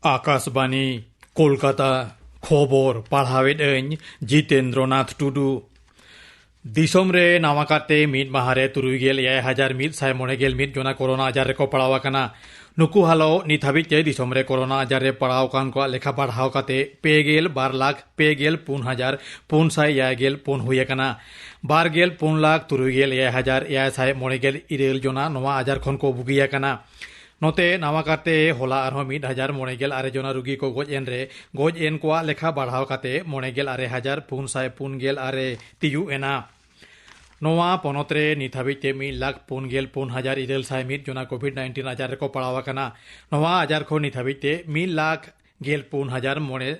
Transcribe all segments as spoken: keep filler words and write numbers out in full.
ᱟᱠᱟᱥᱵᱟᱱᱤ, ᱠᱳᱞᱠᱟᱛᱟ᱾ ᱠᱷᱚᱵᱚᱨ ᱯᱟᱲᱦᱟᱣᱮᱫ ᱟᱹᱧ ᱡᱤᱛᱮᱱᱫᱨᱚᱱᱟᱛᱷ ᱴᱩᱰᱩ᱾ ᱫᱤᱥᱚᱢ ᱨᱮ ᱱᱟᱣᱟ ᱠᱟᱨᱛᱮ ᱢᱤᱫ ᱢᱟᱦᱟ ᱨᱮ ᱛᱩᱨᱩᱭ ᱜᱮᱞ ᱮᱭᱟᱭ ᱦᱟᱡᱟᱨ ᱢᱤᱫ ᱥᱟᱭ ᱢᱚᱬᱮ ᱜᱮᱞ ᱢᱤᱫ ᱡᱚᱱᱟ ᱠᱳᱨᱳᱱᱟ ᱟᱡᱟᱨ ᱨᱮᱠᱚ ᱯᱟᱲᱟᱣ ᱟᱠᱟᱱᱟ᱾ ᱱᱩᱠᱩ ᱦᱟᱞᱚ ᱱᱤᱛ ᱦᱟᱹᱵᱤᱡ ᱛᱮ ᱫᱤᱥᱚᱢ ᱨᱮ ᱠᱳᱨᱳᱱᱟ ᱟᱡᱟᱨ ᱨᱮ ᱯᱟᱲᱟᱣ ᱟᱠᱟᱱ ᱠᱚᱣᱟᱜ ᱞᱮᱠᱷᱟ ᱵᱟᱲᱦᱟᱣ ᱠᱟᱛᱮ ᱯᱮ ᱜᱮᱞ ᱵᱟᱨ ᱞᱟᱠᱷ ᱯᱮ ᱜᱮᱞ ᱯᱩᱱ ᱦᱟᱡᱟᱨ ᱯᱩᱱ ᱥᱟᱭ ᱮᱭᱟᱭ ᱜᱮᱞ ᱯᱩᱱ ᱦᱩᱭ ᱟᱠᱟᱱᱟ᱾ ᱵᱟᱨ ᱜᱮᱞ ᱯᱩᱱ ᱞᱟᱠᱷ ᱛᱩᱨᱩᱭ ᱜᱮᱞ ᱮᱭᱟᱭ ᱦᱟᱡᱟᱨ ᱮᱭᱟᱭ ᱥᱟᱭ ᱢᱚᱬᱮ ᱜᱮᱞ ᱤᱨᱟᱹᱞ ᱡᱚᱱᱟ ᱱᱚᱣᱟ ᱟᱡᱟᱨ ᱠᱷᱚᱱ ᱠᱚ ᱵᱩᱜᱤ ᱟᱠᱟᱱᱟ᱾ ᱱᱚᱛᱮ ᱱᱟᱣᱟ ᱠᱟᱨᱛᱮ ᱦᱚᱞᱟ ᱟᱨᱦᱚᱸ ᱢᱤᱫ ᱦᱟᱡᱟᱨ ᱢᱚᱬᱮ ᱜᱮᱞ ᱟᱨᱮ ᱡᱚᱱᱟ ᱨᱩᱜᱤ ᱠᱚ ᱜᱚᱡ ᱮᱱ ᱨᱮ, ᱜᱚᱡ ᱮᱱ ᱠᱚᱣᱟᱜ ᱞᱮᱠᱷᱟ ᱵᱟᱲᱦᱟᱣ ᱠᱟᱛᱮ ᱢᱚᱬᱮ ᱜᱮᱞ ᱟᱨᱮ ᱦᱟᱡᱟᱨ ᱯᱩᱱ ᱥᱟᱭ ᱯᱩᱱ ᱜᱮᱞ ᱟᱨᱮ ᱛᱤᱭᱩᱜ ᱮᱱᱟ᱾ ᱱᱚᱣᱟ ᱯᱚᱱᱚᱛ ᱨᱮ ᱱᱤᱛ ᱦᱟᱹᱵᱤᱡ ᱛᱮ ᱢᱤᱫ ᱞᱟᱠᱷ ᱯᱩᱱ ᱜᱮᱞ ᱯᱩᱱ ᱦᱟᱡᱟᱨ ᱤᱨᱟᱹᱞ ᱥᱟᱭ ᱢᱤᱫ ᱡᱚᱱᱟ ᱠᱳᱵᱷᱤᱰ ᱱᱟᱭᱤᱱᱴᱤᱱ ᱟᱡᱟᱨ ᱨᱮᱠᱚ ᱯᱟᱲᱟᱣ ᱟᱠᱟᱱᱟ᱾ ᱱᱚᱣᱟ ᱟᱡᱟᱨ ᱠᱷᱚᱱ ᱱᱤᱛ ᱦᱟᱹᱵᱤᱡ ᱛᱮ ᱢᱤᱫ ᱞᱟᱠᱷ ᱜᱮᱞ ᱯᱩᱱ ᱦᱟᱡᱟᱨ ᱢᱚᱬᱮ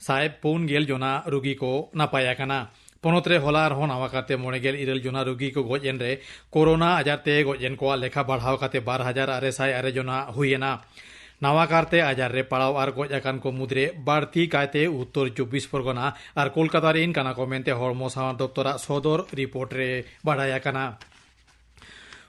ᱥᱟᱭ ᱯᱩᱱ ᱜᱮᱞ ᱡᱚᱱᱟ ᱨᱩᱜᱤ ᱠᱚ ᱱᱟᱯᱟᱭ ᱟᱠᱟᱱᱟ᱾ ᱯᱚᱱᱚᱛ ᱨᱮ ᱦᱚᱞᱟ ᱟᱨᱦᱚᱸ ᱱᱟᱣᱟ ᱠᱟᱨᱛᱮ ᱢᱚᱬᱮ ᱜᱮᱞ ᱤᱨᱟᱹᱞ ᱡᱚᱱᱟ ᱨᱩᱜᱤ ᱠᱚ ᱜᱚᱡ ᱮᱱ ᱨᱮ, ᱠᱳᱨᱳᱱᱟ ᱟᱡᱟᱨ ᱛᱮ ᱜᱚᱡ ᱮᱱ ᱠᱚᱣᱟᱜ ᱞᱮᱠᱷᱟ ᱵᱟᱲᱦᱟᱣ ᱠᱟᱛᱮ ᱵᱟᱨ ᱦᱟᱡᱟᱨ ᱟᱨᱮ ᱥᱟᱭ ᱟᱨᱮ ᱡᱚᱱᱟ ᱦᱩᱭ ᱮᱱᱟ᱾ ᱱᱟᱣᱟ ᱠᱟᱨᱛᱮ ᱟᱡᱟᱨ ᱨᱮ ᱯᱟᱲᱟᱣ ᱟᱨ ᱜᱚᱡ ᱟᱠᱟᱱ ᱠᱚ ᱢᱩᱫᱽᱨᱮ ᱵᱟᱹᱲᱛᱤ ᱠᱟᱭᱛᱮ ᱩᱛᱛᱚᱨ ᱪᱚᱵᱵᱤᱥ ᱯᱚᱨᱜᱚᱱᱟ ᱟᱨ ᱠᱳᱞᱠᱟᱛᱟ ᱨᱮᱱ ᱠᱟᱱᱟ ᱠᱚ ᱢᱮᱱᱛᱮ ᱦᱚᱲᱢᱚ ᱥᱟᱶᱟᱨ ᱫᱚᱯᱛᱚᱨᱟᱜ ᱥᱚᱫᱚᱨ ᱨᱤᱯᱳᱨᱴ ᱨᱮ ᱵᱟᱰᱟᱭ ᱟᱠᱟᱱᱟ᱾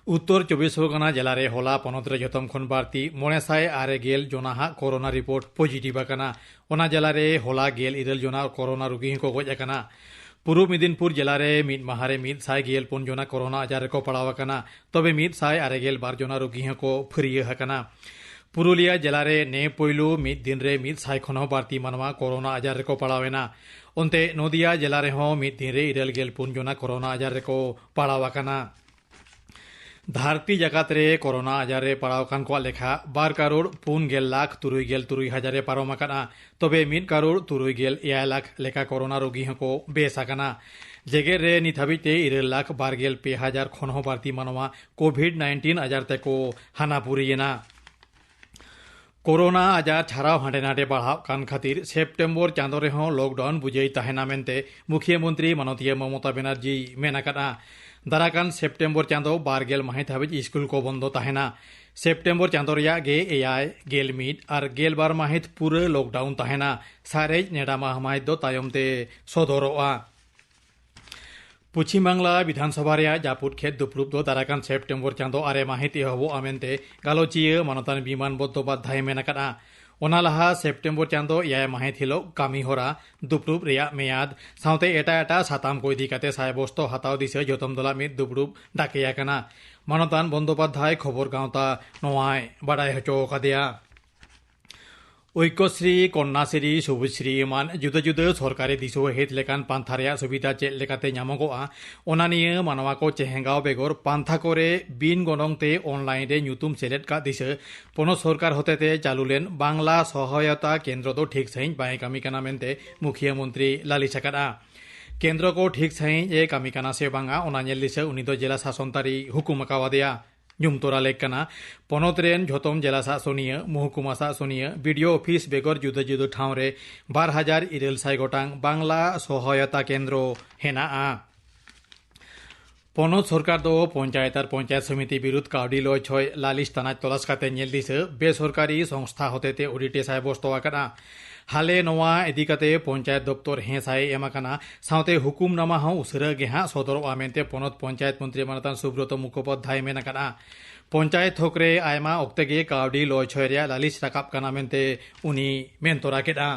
ᱩᱛᱛᱚᱨ ᱪᱚᱵᱵᱤᱥ ᱯᱚᱨᱜᱚᱱᱟ ᱡᱮᱞᱟ ᱨᱮ ᱦᱚᱞᱟ ᱯᱚᱱᱚᱛ ᱨᱮ ᱡᱚᱛᱚᱢ ᱠᱷᱚᱱ ᱵᱟᱹᱲᱛᱤ ᱢᱚᱬᱮ ᱥᱟᱭ ᱟᱨᱮ ᱜᱮᱞ ᱡᱚᱱᱟ ᱦᱟᱜ ᱠᱳᱨᱳᱱᱟ ᱨᱤᱯᱳᱨᱴ ᱯᱚᱡᱤᱴᱤᱵᱷ ᱟᱠᱟᱱᱟ᱾ ᱚᱱᱟ ᱡᱮᱞᱟ ᱨᱮ ᱦᱚᱞᱟ ᱜᱮᱞ ᱤᱨᱟᱹᱞ ᱡᱚᱱᱟ ᱠᱳᱨᱳᱱᱟ ᱨᱩᱜᱤ ᱦᱚᱸᱠᱚ ᱜᱚᱡ ᱟᱠᱟᱱᱟ᱾ ᱯᱩᱨᱩᱵ ᱢᱮᱫᱤᱱᱯᱩᱨ ᱡᱮᱞᱟ ᱨᱮ ᱢᱤᱫ ᱢᱟᱦᱟ ᱨᱮ ᱢᱤᱫ ᱥᱟᱭ ᱜᱮᱞ ᱯᱩᱱ ᱡᱚᱱᱟ ᱠᱳᱨᱳᱱᱟ ᱟᱡᱟᱨ ᱨᱮᱠᱚ ᱯᱟᱲᱟᱣ ᱟᱠᱟᱱᱟ, ᱛᱚᱵᱮ ᱢᱤᱫ ᱥᱟᱭ ᱟᱨᱮ ᱜᱮᱞ ᱵᱟᱨ ᱡᱚᱱᱟ ᱨᱩᱜᱤ ᱦᱚᱸᱠᱚ ᱯᱷᱟᱹᱨᱭᱟᱹ ᱟᱠᱟᱱᱟ᱾ ᱯᱩᱨᱩᱞᱤᱭᱟ ᱡᱮᱞᱟ ᱨᱮ ᱱᱮ ᱯᱳᱭᱞᱳ ᱢᱤᱫ ᱫᱤᱱ ᱨᱮ ᱢᱤᱫ ᱥᱟᱭ ᱠᱷᱚᱱ ᱦᱚᱸ ᱵᱟᱹᱲᱛᱤ ᱢᱟᱱᱣᱟ ᱠᱳᱨᱳᱱᱟ ᱟᱡᱟᱨ ᱨᱮᱠᱚ ᱯᱟᱲᱟᱣ ᱮᱱᱟ᱾ ᱚᱱᱛᱮ ᱱᱚᱫᱤᱭᱟ ᱡᱮᱞᱟ ᱨᱮᱦᱚᱸ ᱢᱤᱫ ᱫᱤᱱ ᱨᱮ ᱤᱨᱟᱹᱞ ᱜᱮᱞ ᱯᱩᱱ ᱡᱚᱱᱟ ᱠᱳᱨᱳᱱᱟ ᱟᱡᱟᱨ ᱨᱮᱠᱚ ᱯᱟᱲᱟᱣ ᱟᱠᱟᱱᱟ᱾ ᱫᱷᱟᱹᱨᱛᱤ ᱡᱟᱠᱟᱛ ᱨᱮ ᱠᱳᱨᱳᱱᱟ ᱟᱡᱟᱨ ᱨᱮ ᱯᱟᱲᱟᱣ ᱟᱠᱟᱱ ᱠᱚᱣᱟᱜ ᱞᱮᱠᱷᱟ ᱵᱟᱨ ᱠᱟᱨᱳᱲ ᱯᱩᱱ ᱜᱮᱞ ᱞᱟᱠᱷ ᱛᱩᱨᱩᱭ ᱜᱮᱞ ᱛᱩᱨᱩᱭ ᱦᱟᱡᱟᱨ ᱮ ᱯᱟᱨᱚᱢ ᱟᱠᱟᱫᱼᱟ᱾ ᱛᱚᱵᱮ ᱢᱤᱫ ᱠᱟᱨᱳᱲ ᱛᱩᱨᱩᱭ ᱜᱮᱞ ᱮᱭᱟᱭ ᱞᱟᱠᱷ ᱞᱮᱠᱟ ᱠᱳᱨᱳᱱᱟ ᱨᱳᱜᱤ ᱦᱚᱸᱠᱚ ᱵᱮᱥ ᱟᱠᱟᱱᱟ᱾ ᱡᱮᱜᱮᱛ ᱨᱮ ᱱᱤᱛ ᱦᱟᱹᱵᱤᱡ ᱛᱮ ᱤᱨᱟᱹᱞ ᱞᱟᱠᱷ ᱵᱟᱨ ᱜᱮᱞ ᱯᱮ ᱦᱟᱡᱟᱨ ᱠᱷᱚᱱ ᱦᱚᱸ ᱵᱟᱹᱲᱛᱤ ᱢᱟᱱᱣᱟ ᱠᱳᱵᱷᱤᱰ ᱱᱟᱭᱤᱱᱴᱤᱱ ᱟᱡᱟᱨ ᱛᱮᱠᱚ ᱦᱟᱱᱟᱯᱩᱨᱤᱭᱮᱱᱟ᱾ ᱠᱳᱨᱳᱱᱟ ᱟᱡᱟᱨ ᱪᱷᱟᱨᱟᱣ ᱦᱟᱸᱰᱮ ᱱᱟᱰᱮ ᱵᱟᱲᱦᱟᱜ ᱠᱟᱱ ᱠᱷᱟᱹᱛᱤᱨ ᱥᱮᱯᱴᱮᱢᱵᱚᱨ ᱪᱟᱸᱫᱚ ᱨᱮᱦᱚᱸ ᱞᱚᱠᱰᱟᱣᱩᱱ ᱵᱩᱡᱟᱹᱭ ᱛᱟᱦᱮᱱᱟ ᱢᱮᱱᱛᱮ ᱢᱩᱠᱷᱤᱭᱟᱹ ᱢᱚᱱᱛᱨᱤ ᱢᱟᱱᱚᱛᱤᱭᱟᱹ ᱢᱚᱢᱚᱛᱟ ᱵᱮᱱᱟᱨᱡᱤ ᱢᱮᱱ ᱟᱠᱟᱫᱼᱟ᱾ ᱫᱟᱨᱟᱭ ᱠᱟᱱ ᱥᱮᱯᱴᱮᱢᱵᱚᱨ ᱪᱟᱸᱫᱚ ᱵᱟᱨ ᱜᱮᱞ ᱢᱟᱹᱦᱤᱛ ᱦᱟᱹᱵᱤᱡ ᱥᱠᱩᱞ ᱠᱚ ᱵᱚᱱᱫᱚ ᱛᱟᱦᱮᱱᱟ᱾ ᱥᱮᱯᱴᱮᱢᱵᱚᱨ ᱪᱟᱸᱫᱚ ᱨᱮᱭᱟᱜ ᱜᱮ ᱮᱭᱟᱭ, ᱜᱮᱞ ᱢᱤᱫ ᱟᱨ ᱜᱮᱞ ᱵᱟᱨ ᱢᱟᱹᱦᱤᱛ ᱯᱩᱨᱟᱹ ᱞᱚᱠᱰᱟᱣᱩᱱ ᱛᱟᱦᱮᱱᱟ᱾ ᱥᱟᱨᱮᱡ ᱱᱮᱰᱟ ᱢᱟᱦᱟ ᱢᱟᱹᱦᱤᱛ ᱫᱚ ᱛᱟᱭᱚᱢ ᱛᱮ ᱥᱚᱫᱚᱨᱚᱜᱼᱟ᱾ ᱯᱚᱪᱷᱤᱢ ᱵᱟᱝᱞᱟ ᱵᱤᱫᱷᱟᱱᱥᱚᱵᱷᱟ ᱨᱮᱭᱟᱜ ᱡᱟᱹᱯᱩᱫ ᱠᱷᱮᱛ ᱫᱩᱯᱲᱩᱵ ᱫᱚ ᱫᱟᱨᱟᱭ ᱠᱟᱱ ᱥᱮᱯᱴᱮᱢᱵᱚᱨ ᱪᱟᱸᱫᱚ ᱟᱨᱮ ᱢᱟᱹᱦᱤᱛ ᱮᱦᱚᱵᱚᱜᱼᱟ ᱢᱮᱱᱛᱮ ᱜᱟᱞᱚᱪᱤᱭᱟᱹ ᱢᱟᱱᱚᱛᱟᱱ ᱵᱤᱢᱟᱱ ᱵᱚᱱᱫᱳᱯᱟᱫᱽᱫᱷᱟᱭ ᱢᱮᱱ ᱟᱠᱟᱫᱼᱟ᱾ ᱚᱱᱟ ᱞᱟᱦᱟ ᱥᱮᱯᱴᱮᱢᱵᱚᱨ ᱪᱟᱸᱫᱚ ᱮᱭᱟᱭ ᱢᱟᱹᱦᱤᱛ ᱦᱤᱞᱚᱜ ᱠᱟᱹᱢᱤ ᱦᱚᱨᱟ, ᱫᱩᱯᱲᱩᱵ ᱨᱮᱭᱟᱜ ᱢᱮᱭᱟᱫ ᱥᱟᱶᱛᱮ ᱮᱴᱟᱜ ᱮᱴᱟᱜ ᱥᱟᱛᱟᱢ ᱠᱚ ᱤᱫᱤ ᱠᱟᱛᱮ ᱥᱟᱭ ᱵᱚᱥᱛᱚ ᱦᱟᱛᱟᱣ ᱫᱤᱥᱟᱹ ᱡᱚᱛᱚᱢ ᱫᱚᱞᱟᱜ ᱢᱤᱫ ᱫᱩᱯᱲᱩᱵ ᱰᱟᱠᱮ ᱟᱠᱟᱱᱟ᱾ ᱢᱟᱱᱚᱛᱟᱱ ᱵᱚᱱᱫᱳᱯᱟᱫᱽᱫᱷᱟᱭ ᱠᱷᱚᱵᱚᱨ ᱜᱟᱶᱛᱟ ᱱᱚᱣᱟᱭ ᱵᱟᱰᱟᱭ ᱦᱚᱪᱚ ᱟᱠᱟᱫᱮᱭᱟ᱾ ᱳᱭᱠᱚᱥᱨᱤ, ᱠᱚᱱᱱᱟᱥᱨᱤ, ᱥᱩᱵᱩᱡᱽᱥᱨᱤ ᱮᱢᱟᱱ ᱡᱩᱫᱟᱹ ᱡᱩᱫᱟᱹ ᱥᱚᱨᱠᱟᱨᱤ ᱫᱤᱥᱩᱣᱟᱹ ᱦᱤᱛ ᱞᱮᱠᱟᱱ ᱯᱟᱱᱛᱷᱟ ᱨᱮᱭᱟᱜ ᱥᱩᱵᱤᱫᱷᱟ ᱪᱮᱫ ᱞᱮᱠᱟᱛᱮ ᱧᱟᱢᱚᱜᱚᱜᱼᱟ, ᱚᱱᱟ ᱱᱤᱭᱟᱹ ᱢᱟᱱᱣᱟ ᱠᱚ ᱪᱮᱦᱮᱸᱜᱟᱣ ᱵᱮᱜᱚᱨ ᱯᱟᱱᱛᱷᱟ ᱠᱚᱨᱮ ᱵᱤᱱ ᱜᱚᱱᱚᱝ ᱛᱮ ᱚᱱᱞᱟᱭᱤᱱ ᱨᱮ ᱧᱩᱛᱩᱢ ᱥᱮᱞᱮᱫ ᱠᱟᱜ ᱫᱤᱥᱟᱹ ᱯᱚᱱᱚᱛ ᱥᱚᱨᱠᱟᱨ ᱦᱚᱛᱮᱛᱮ ᱪᱟᱹᱞᱩ ᱞᱮᱱ ᱵᱟᱝᱞᱟ ᱥᱚᱦᱟᱭᱚᱛᱟ ᱠᱮᱱᱫᱨᱚ ᱫᱚ ᱴᱷᱤᱠ ᱥᱟᱺᱦᱤᱡ ᱵᱟᱭ ᱠᱟᱹᱢᱤ ᱠᱟᱱᱟ ᱢᱮᱱᱛᱮ ᱢᱩᱠᱷᱤᱭᱟᱹ ᱢᱚᱱᱛᱨᱤ ᱞᱟᱹᱞᱤᱥ ᱟᱠᱟᱫᱼᱟ᱾ ᱠᱮᱱᱫᱨᱚ ᱠᱚ ᱴᱷᱤᱠ ᱥᱟᱺᱦᱤᱡ ᱮ ᱠᱟᱹᱢᱤ ᱠᱟᱱᱟ ᱥᱮ ᱵᱟᱝᱟ, ᱚᱱᱟ ᱧᱮᱞ ᱫᱤᱥᱟᱹ ᱩᱱᱤ ᱫᱚ ᱡᱮᱞᱟ ᱥᱟᱥᱚᱱ ᱛᱟᱹᱨᱤ ᱦᱩᱠᱩᱢ ᱟᱠᱟᱣᱟᱫᱮᱭᱟ᱾ ᱧᱩᱢ ᱛᱚᱨᱟ ᱞᱮᱠ ᱠᱟᱱᱟ, ᱯᱚᱱᱚᱛ ᱨᱮᱱ ᱡᱷᱚᱛᱚᱢ ᱡᱮᱞᱟ ᱥᱟᱥᱚᱱᱤᱭᱟᱹ, ᱢᱚᱦᱩᱠᱩᱢᱟ ᱥᱟᱥᱚᱱᱤᱭᱟᱹ, ᱵᱤ ᱰᱤ ᱳ ᱚᱯᱷᱤᱥ ᱵᱮᱜᱚᱨ ᱡᱩᱫᱟᱹ ᱡᱩᱫᱟᱹ ᱴᱷᱟᱶ ᱨᱮ ᱵᱟᱨ ᱦᱟᱡᱟᱨ ᱤᱨᱟᱹᱞ ᱥᱟᱭ ᱜᱚᱴᱟᱝ ᱵᱟᱝᱞᱟ ᱥᱚᱦᱟᱭᱚᱛᱟ ᱠᱮᱱᱫᱨᱚ ᱦᱮᱱᱟᱜᱼᱟ᱾ ᱯᱚᱱᱚᱛ ᱥᱚᱨᱠᱟᱨ ᱫᱚ ᱯᱚᱧᱪᱟᱭᱮᱛ ᱟᱨ ᱯᱚᱧᱪᱟᱭᱮᱛ ᱥᱚᱢᱤᱛᱤ ᱵᱤᱨᱩᱫᱷ ᱠᱟᱹᱣᱰᱤ ᱞᱚᱭᱪᱷᱚᱭ ᱞᱟᱹᱞᱤᱥ ᱛᱟᱱᱟᱪ ᱛᱚᱞᱟᱥ ᱠᱟᱛᱮ ᱧᱮᱞ ᱫᱤᱥᱟᱹ ᱵᱮᱥᱚᱨᱠᱟᱨᱤ ᱥᱚᱝᱥᱛᱷᱟ ᱦᱚᱛᱮᱛᱮ ᱚᱰᱤᱴ ᱮ ᱥᱟᱭᱵᱚᱥᱛᱚ ᱟᱠᱟᱫᱼᱟ᱾ ᱦᱟᱞᱮ ᱱᱚᱣᱟ ᱤᱫᱤ ᱠᱟᱛᱮ ᱯᱚᱧᱪᱟᱭᱮᱛ ᱫᱚᱯᱛᱚᱨ ᱦᱮᱸ ᱥᱟᱭ ᱮᱢ ᱟᱠᱟᱱᱟ, ᱥᱟᱶᱛᱮ ᱦᱩᱠᱩᱢᱱᱟᱢᱟ ᱦᱚᱸ ᱩᱥᱟᱹᱨᱟ ᱜᱮ ᱦᱟᱸᱜ ᱥᱚᱫᱚᱨᱚᱜᱼᱟ ᱢᱮᱱᱛᱮ ᱯᱚᱱᱚᱛ ᱯᱚᱧᱪᱟᱭᱮᱛ ᱢᱚᱱᱛᱨᱤ ᱢᱟᱱᱚᱛᱟᱱ ᱥᱩᱵᱨᱚᱛᱚ ᱢᱩᱠᱷᱳᱯᱟᱫᱽᱫᱷᱟᱭ ᱢᱮᱱ ᱟᱠᱟᱫᱼᱟ᱾ ᱯᱚᱧᱪᱟᱭᱮᱛ ᱛᱷᱚᱠ ᱨᱮ ᱟᱭᱢᱟ ᱚᱠᱛᱮ ᱜᱮ ᱠᱟᱹᱣᱰᱤ ᱞᱚᱭᱪᱷᱚᱭ ᱨᱮᱭᱟᱜ ᱞᱟᱹᱞᱤᱥ ᱨᱟᱠᱟᱵ ᱠᱟᱱᱟ ᱢᱮᱱᱛᱮ ᱩᱱᱤ ᱢᱮᱱ ᱛᱚᱨᱟ ᱠᱮᱫᱼᱟ᱾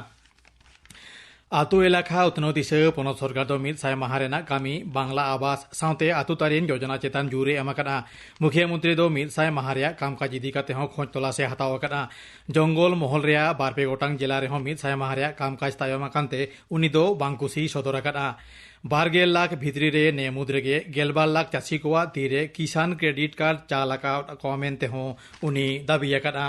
ᱟᱛᱳ ᱮᱞᱟᱠᱟ ᱩᱛᱱᱟᱹᱣ ᱫᱤᱥᱟᱹ ᱯᱚᱱᱚᱛ ᱥᱚᱨᱠᱟᱨ ᱫᱚ ᱢᱤᱫ ᱥᱟᱭ ᱢᱟᱦᱟ ᱨᱮᱱᱟᱜ ᱠᱟᱹᱢᱤ, ᱵᱟᱝᱞᱟ ᱟᱵᱟᱥ ᱥᱟᱶᱛᱮ ᱟᱛᱳ ᱛᱟᱹᱨᱤᱱ ᱡᱳᱡᱚᱱᱟ ᱪᱮᱛᱟᱱ ᱡᱳᱨ ᱮ ᱮᱢ ᱟᱠᱟᱫᱼᱟ᱾ ᱢᱩᱠᱷᱤᱭᱟᱹ ᱢᱚᱱᱛᱨᱤ ᱫᱚ ᱢᱤᱫ ᱥᱟᱭ ᱢᱟᱦᱟ ᱨᱮᱭᱟᱜ ᱠᱟᱢᱠᱟᱡᱽ ᱤᱫᱤ ᱠᱟᱛᱮ ᱦᱚᱸ ᱠᱷᱚᱡᱽ ᱛᱚᱞᱟᱥ ᱮ ᱦᱟᱛᱟᱣ ᱟᱠᱟᱫᱼᱟ᱾ ᱡᱚᱝᱜᱚᱞ ᱢᱚᱦᱚᱞ ᱨᱮᱭᱟᱜ ᱵᱟᱨ ᱯᱮ ᱜᱚᱴᱟᱝ ᱡᱮᱞᱟ ᱨᱮᱦᱚᱸ ᱢᱤᱫ ᱥᱟᱭ ᱢᱟᱦᱟ ᱨᱮᱭᱟᱜ ᱠᱟᱢᱠᱟᱡᱽ ᱛᱟᱭᱚᱢ ᱟᱠᱟᱱ ᱛᱮ ᱩᱱᱤ ᱫᱚ ᱵᱟᱝ ᱠᱩᱥᱤᱭ ᱥᱚᱫᱚᱨ ᱟᱠᱟᱫᱼᱟ᱾ ᱵᱟᱨ ᱜᱮᱞ ᱞᱟᱠᱷ ᱵᱷᱤᱛᱨᱤ ᱨᱮ ᱱᱮ ᱢᱩᱫᱽ ᱨᱮᱜᱮ ᱜᱮᱞ ᱵᱟᱨ ᱞᱟᱠᱷ ᱪᱟᱹᱥᱤ ᱠᱚᱣᱟᱜ ᱛᱤᱨᱮ ᱠᱤᱥᱟᱱ ᱠᱨᱮᱰᱤᱴ ᱠᱟᱨᱰ ᱪᱟᱞ ᱟᱠᱟᱫ ᱠᱚᱣᱟ ᱢᱮᱱᱛᱮ ᱦᱚᱸ ᱩᱱᱤ ᱫᱟᱹᱵᱤ ᱟᱠᱟᱫᱼᱟ᱾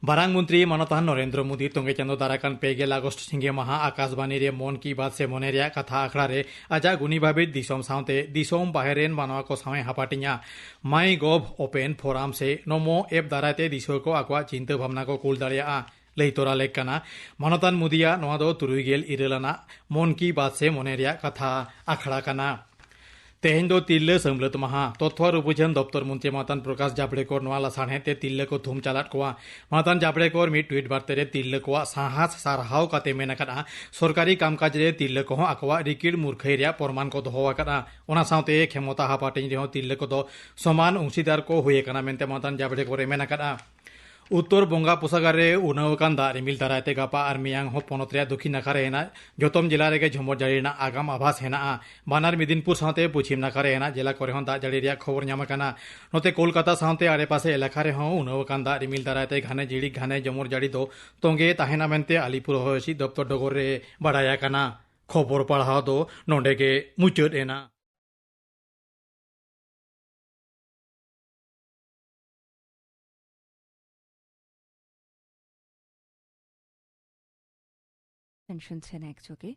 ᱢᱟᱨᱟᱝ ᱢᱚᱱᱛᱨᱤ ᱢᱟᱱᱚᱛᱟᱱ ᱱᱚᱨᱮᱱᱫᱨᱚ ᱢᱳᱫᱤ ᱛᱚᱸᱜᱮ ᱪᱟᱸᱫᱚ ᱫᱟᱨᱟᱭ ᱠᱟᱱ ᱯᱮ ᱜᱮᱞ ᱟᱜᱚᱥᱴ ᱥᱤᱸᱜᱮ ᱢᱟᱦᱟ ᱟᱠᱟᱥᱵᱟᱱᱤ ᱨᱮ ᱢᱚᱱ ᱠᱤ ᱵᱟᱛ ᱥᱮ ᱢᱚᱱᱮ ᱨᱮᱭᱟᱜ ᱠᱟᱛᱷᱟ ᱟᱠᱷᱲᱟ ᱨᱮ ᱟᱡᱟᱜ ᱜᱩᱱᱤ ᱵᱷᱟᱵᱤᱛ ᱫᱤᱥᱚᱢ ᱥᱟᱶᱛᱮ ᱫᱤᱥᱚᱢ ᱵᱟᱦᱮᱨ ᱨᱮᱱ ᱢᱟᱱᱣᱟ ᱠᱚ ᱥᱟᱶ ᱮ ᱦᱟᱯᱟᱴᱤᱧᱟ᱾ ᱢᱟᱭ ᱜᱚᱵᱷ ᱳᱯᱮᱱ ᱯᱷᱳᱨᱟᱢ ᱥᱮ ᱱᱚᱢᱳ ᱮᱯ ᱫᱟᱨᱟᱭ ᱛᱮ ᱫᱤᱥᱩᱣᱟᱹ ᱠᱚ ᱟᱠᱚᱣᱟᱜ ᱪᱤᱱᱛᱟᱹ ᱵᱷᱟᱵᱽᱱᱟ ᱠᱚ ᱠᱩᱞ ᱫᱟᱲᱮᱭᱟᱜᱼᱟ᱾ ᱞᱟᱹᱭ ᱛᱚᱨᱟ ᱞᱮᱠ ᱠᱟᱱᱟ, ᱢᱟᱱᱚᱛᱟᱱ ᱢᱳᱫᱤᱭᱟᱜ ᱱᱚᱣᱟ ᱫᱚ ᱛᱩᱨᱩᱭ ᱜᱮᱞ ᱤᱨᱟᱹᱞ ᱟᱱᱟᱜ ᱢᱚᱱ ᱠᱤ ᱵᱟᱛ ᱥᱮ ᱢᱚᱱᱮ ᱨᱮᱭᱟᱜ ᱠᱟᱛᱷᱟ ᱟᱠᱷᱲᱟ ᱠᱟᱱᱟ᱾ ᱛᱮᱦᱮᱧ ᱫᱚ ᱛᱤᱨᱞᱟᱹ ᱥᱟᱹᱢᱞᱟᱹᱛ ᱢᱟᱦᱟ᱾ ᱛᱚᱛᱛᱷᱚ ᱟᱨ ᱩᱯᱟᱹᱡᱷᱟᱹᱱ ᱫᱚᱯᱛᱚᱨ ᱢᱚᱱᱛᱨᱤ ᱢᱟᱱᱚᱛᱟᱱ ᱯᱨᱚᱠᱟᱥ ᱡᱟᱵᱲᱮᱠᱚᱨ ᱱᱚᱣᱟ ᱞᱟᱥᱟᱲᱦᱮᱫ ᱛᱮ ᱛᱤᱨᱞᱟᱹ ᱠᱚ ᱛᱷᱩᱢ ᱪᱟᱞᱟᱫ ᱠᱚᱣᱟ᱾ ᱢᱟᱱᱚᱛᱟᱱ ᱡᱟᱵᱲᱮᱠᱚᱨ ᱢᱤᱫ ᱴᱩᱭᱤᱴ ᱵᱟᱨᱛᱟ ᱨᱮ ᱛᱤᱨᱞᱟᱹ ᱠᱚᱣᱟᱜ ᱥᱟᱦᱟᱥ ᱥᱟᱨᱦᱟᱣ ᱠᱟᱛᱮ ᱢᱮᱱ ᱟᱠᱟᱫᱼᱟ, ᱥᱚᱨᱠᱟᱨᱤ ᱠᱟᱢᱠᱟᱡᱽ ᱨᱮ ᱛᱤᱨᱞᱟᱹ ᱠᱚᱦᱚᱸ ᱟᱠᱚᱣᱟᱜ ᱨᱤᱠᱤᱲ ᱢᱩᱨᱠᱷᱟᱹᱭ ᱨᱮᱭᱟᱜ ᱯᱚᱨᱢᱟᱱ ᱠᱚ ᱫᱚᱦᱚ ᱟᱠᱟᱫᱼᱟ᱾ ᱚᱱᱟ ᱥᱟᱶᱛᱮ ᱠᱷᱮᱢᱚᱛᱟ ᱦᱟᱯᱟᱴᱤᱧ ᱨᱮᱦᱚᱸ ᱛᱤᱨᱞᱟᱹ ᱠᱚᱫᱚ ᱥᱚᱢᱟᱱ ᱚᱝᱥᱤᱫᱟᱨ ᱠᱚ ᱦᱩᱭ ᱟᱠᱟᱱᱟ ᱢᱮᱱᱛᱮ ᱢᱟᱱᱚᱛᱟᱱ ᱡᱟᱵᱲᱮᱠᱚᱨ ᱮ ᱢᱮᱱ ᱟᱠᱟᱫᱼᱟ᱾ ᱩᱛᱛᱚᱨ ᱵᱚᱝᱜᱟ ᱯᱚᱥᱟᱜᱟᱨ ᱨᱮ ᱩᱱᱟᱹᱣ ᱟᱠᱟᱱ ᱫᱟᱜ ᱨᱤᱢᱤᱞ ᱫᱟᱨᱟᱭ ᱛᱮ ᱜᱟᱯᱟ ᱟᱨ ᱢᱮᱭᱟᱝ ᱦᱚᱸ ᱯᱚᱱᱚᱛ ᱨᱮᱭᱟᱜ ᱫᱚᱠᱷᱤᱱ ᱱᱟᱠᱷᱟ ᱨᱮ ᱦᱮᱱᱟᱜ ᱡᱚᱛᱚᱢ ᱡᱮᱞᱟ ᱨᱮᱜᱮ ᱡᱷᱚᱢᱚᱨ ᱡᱟᱹᱲᱤ ᱨᱮᱱᱟᱜ ᱟᱜᱟᱢ ᱟᱵᱷᱟᱥ ᱦᱮᱱᱟᱜᱼᱟ᱾ ᱵᱟᱱᱟᱨ ᱢᱮᱫᱤᱱᱯᱩᱨ ᱥᱟᱶᱛᱮ ᱯᱚᱪᱷᱤᱢ ᱱᱟᱠᱷᱟ ᱨᱮ ᱦᱮᱱᱟᱜ ᱡᱮᱞᱟ ᱠᱚᱨᱮ ᱦᱚᱸ ᱫᱟᱜ ᱡᱟᱹᱲᱤ ᱨᱮᱭᱟᱜ ᱠᱷᱚᱵᱚᱨ ᱧᱟᱢ ᱟᱠᱟᱱᱟ᱾ ᱱᱚᱛᱮ ᱠᱳᱞᱠᱟᱛᱟ ᱥᱟᱶᱛᱮ ᱟᱲᱮᱯᱟᱥᱮ ᱮᱞᱟᱠᱟ ᱨᱮᱦᱚᱸ ᱩᱱᱟᱹᱣ ᱟᱠᱟᱱ ᱫᱟᱜ ᱨᱤᱢᱤᱞ ᱫᱟᱨᱟᱭ ᱛᱮ ᱜᱷᱟᱱᱮ ᱡᱷᱤᱲᱤᱠ ᱜᱷᱟᱱᱮ ᱡᱷᱚᱢᱚᱨ ᱡᱟᱹᱲᱤ ᱫᱚ ᱛᱚᱸᱜᱮ ᱛᱟᱦᱮᱱᱟ ᱢᱮᱱᱛᱮ ᱟᱞᱤᱯᱩᱨ ᱦᱚᱭ ᱦᱤᱸᱥᱤᱫ ᱫᱚᱯᱛᱚᱨ ᱰᱚᱜᱚᱨ ᱨᱮ ᱵᱟᱰᱟᱭ ᱟᱠᱟᱱᱟ᱾ ᱠᱷᱚᱵᱚᱨ ᱯᱟᱲᱦᱟᱣ ᱫᱚ ᱱᱚᱰᱮ ᱜᱮ ᱢᱩᱪᱟᱹᱫ ᱮᱱᱟ᱾ শুনছেন একযোগে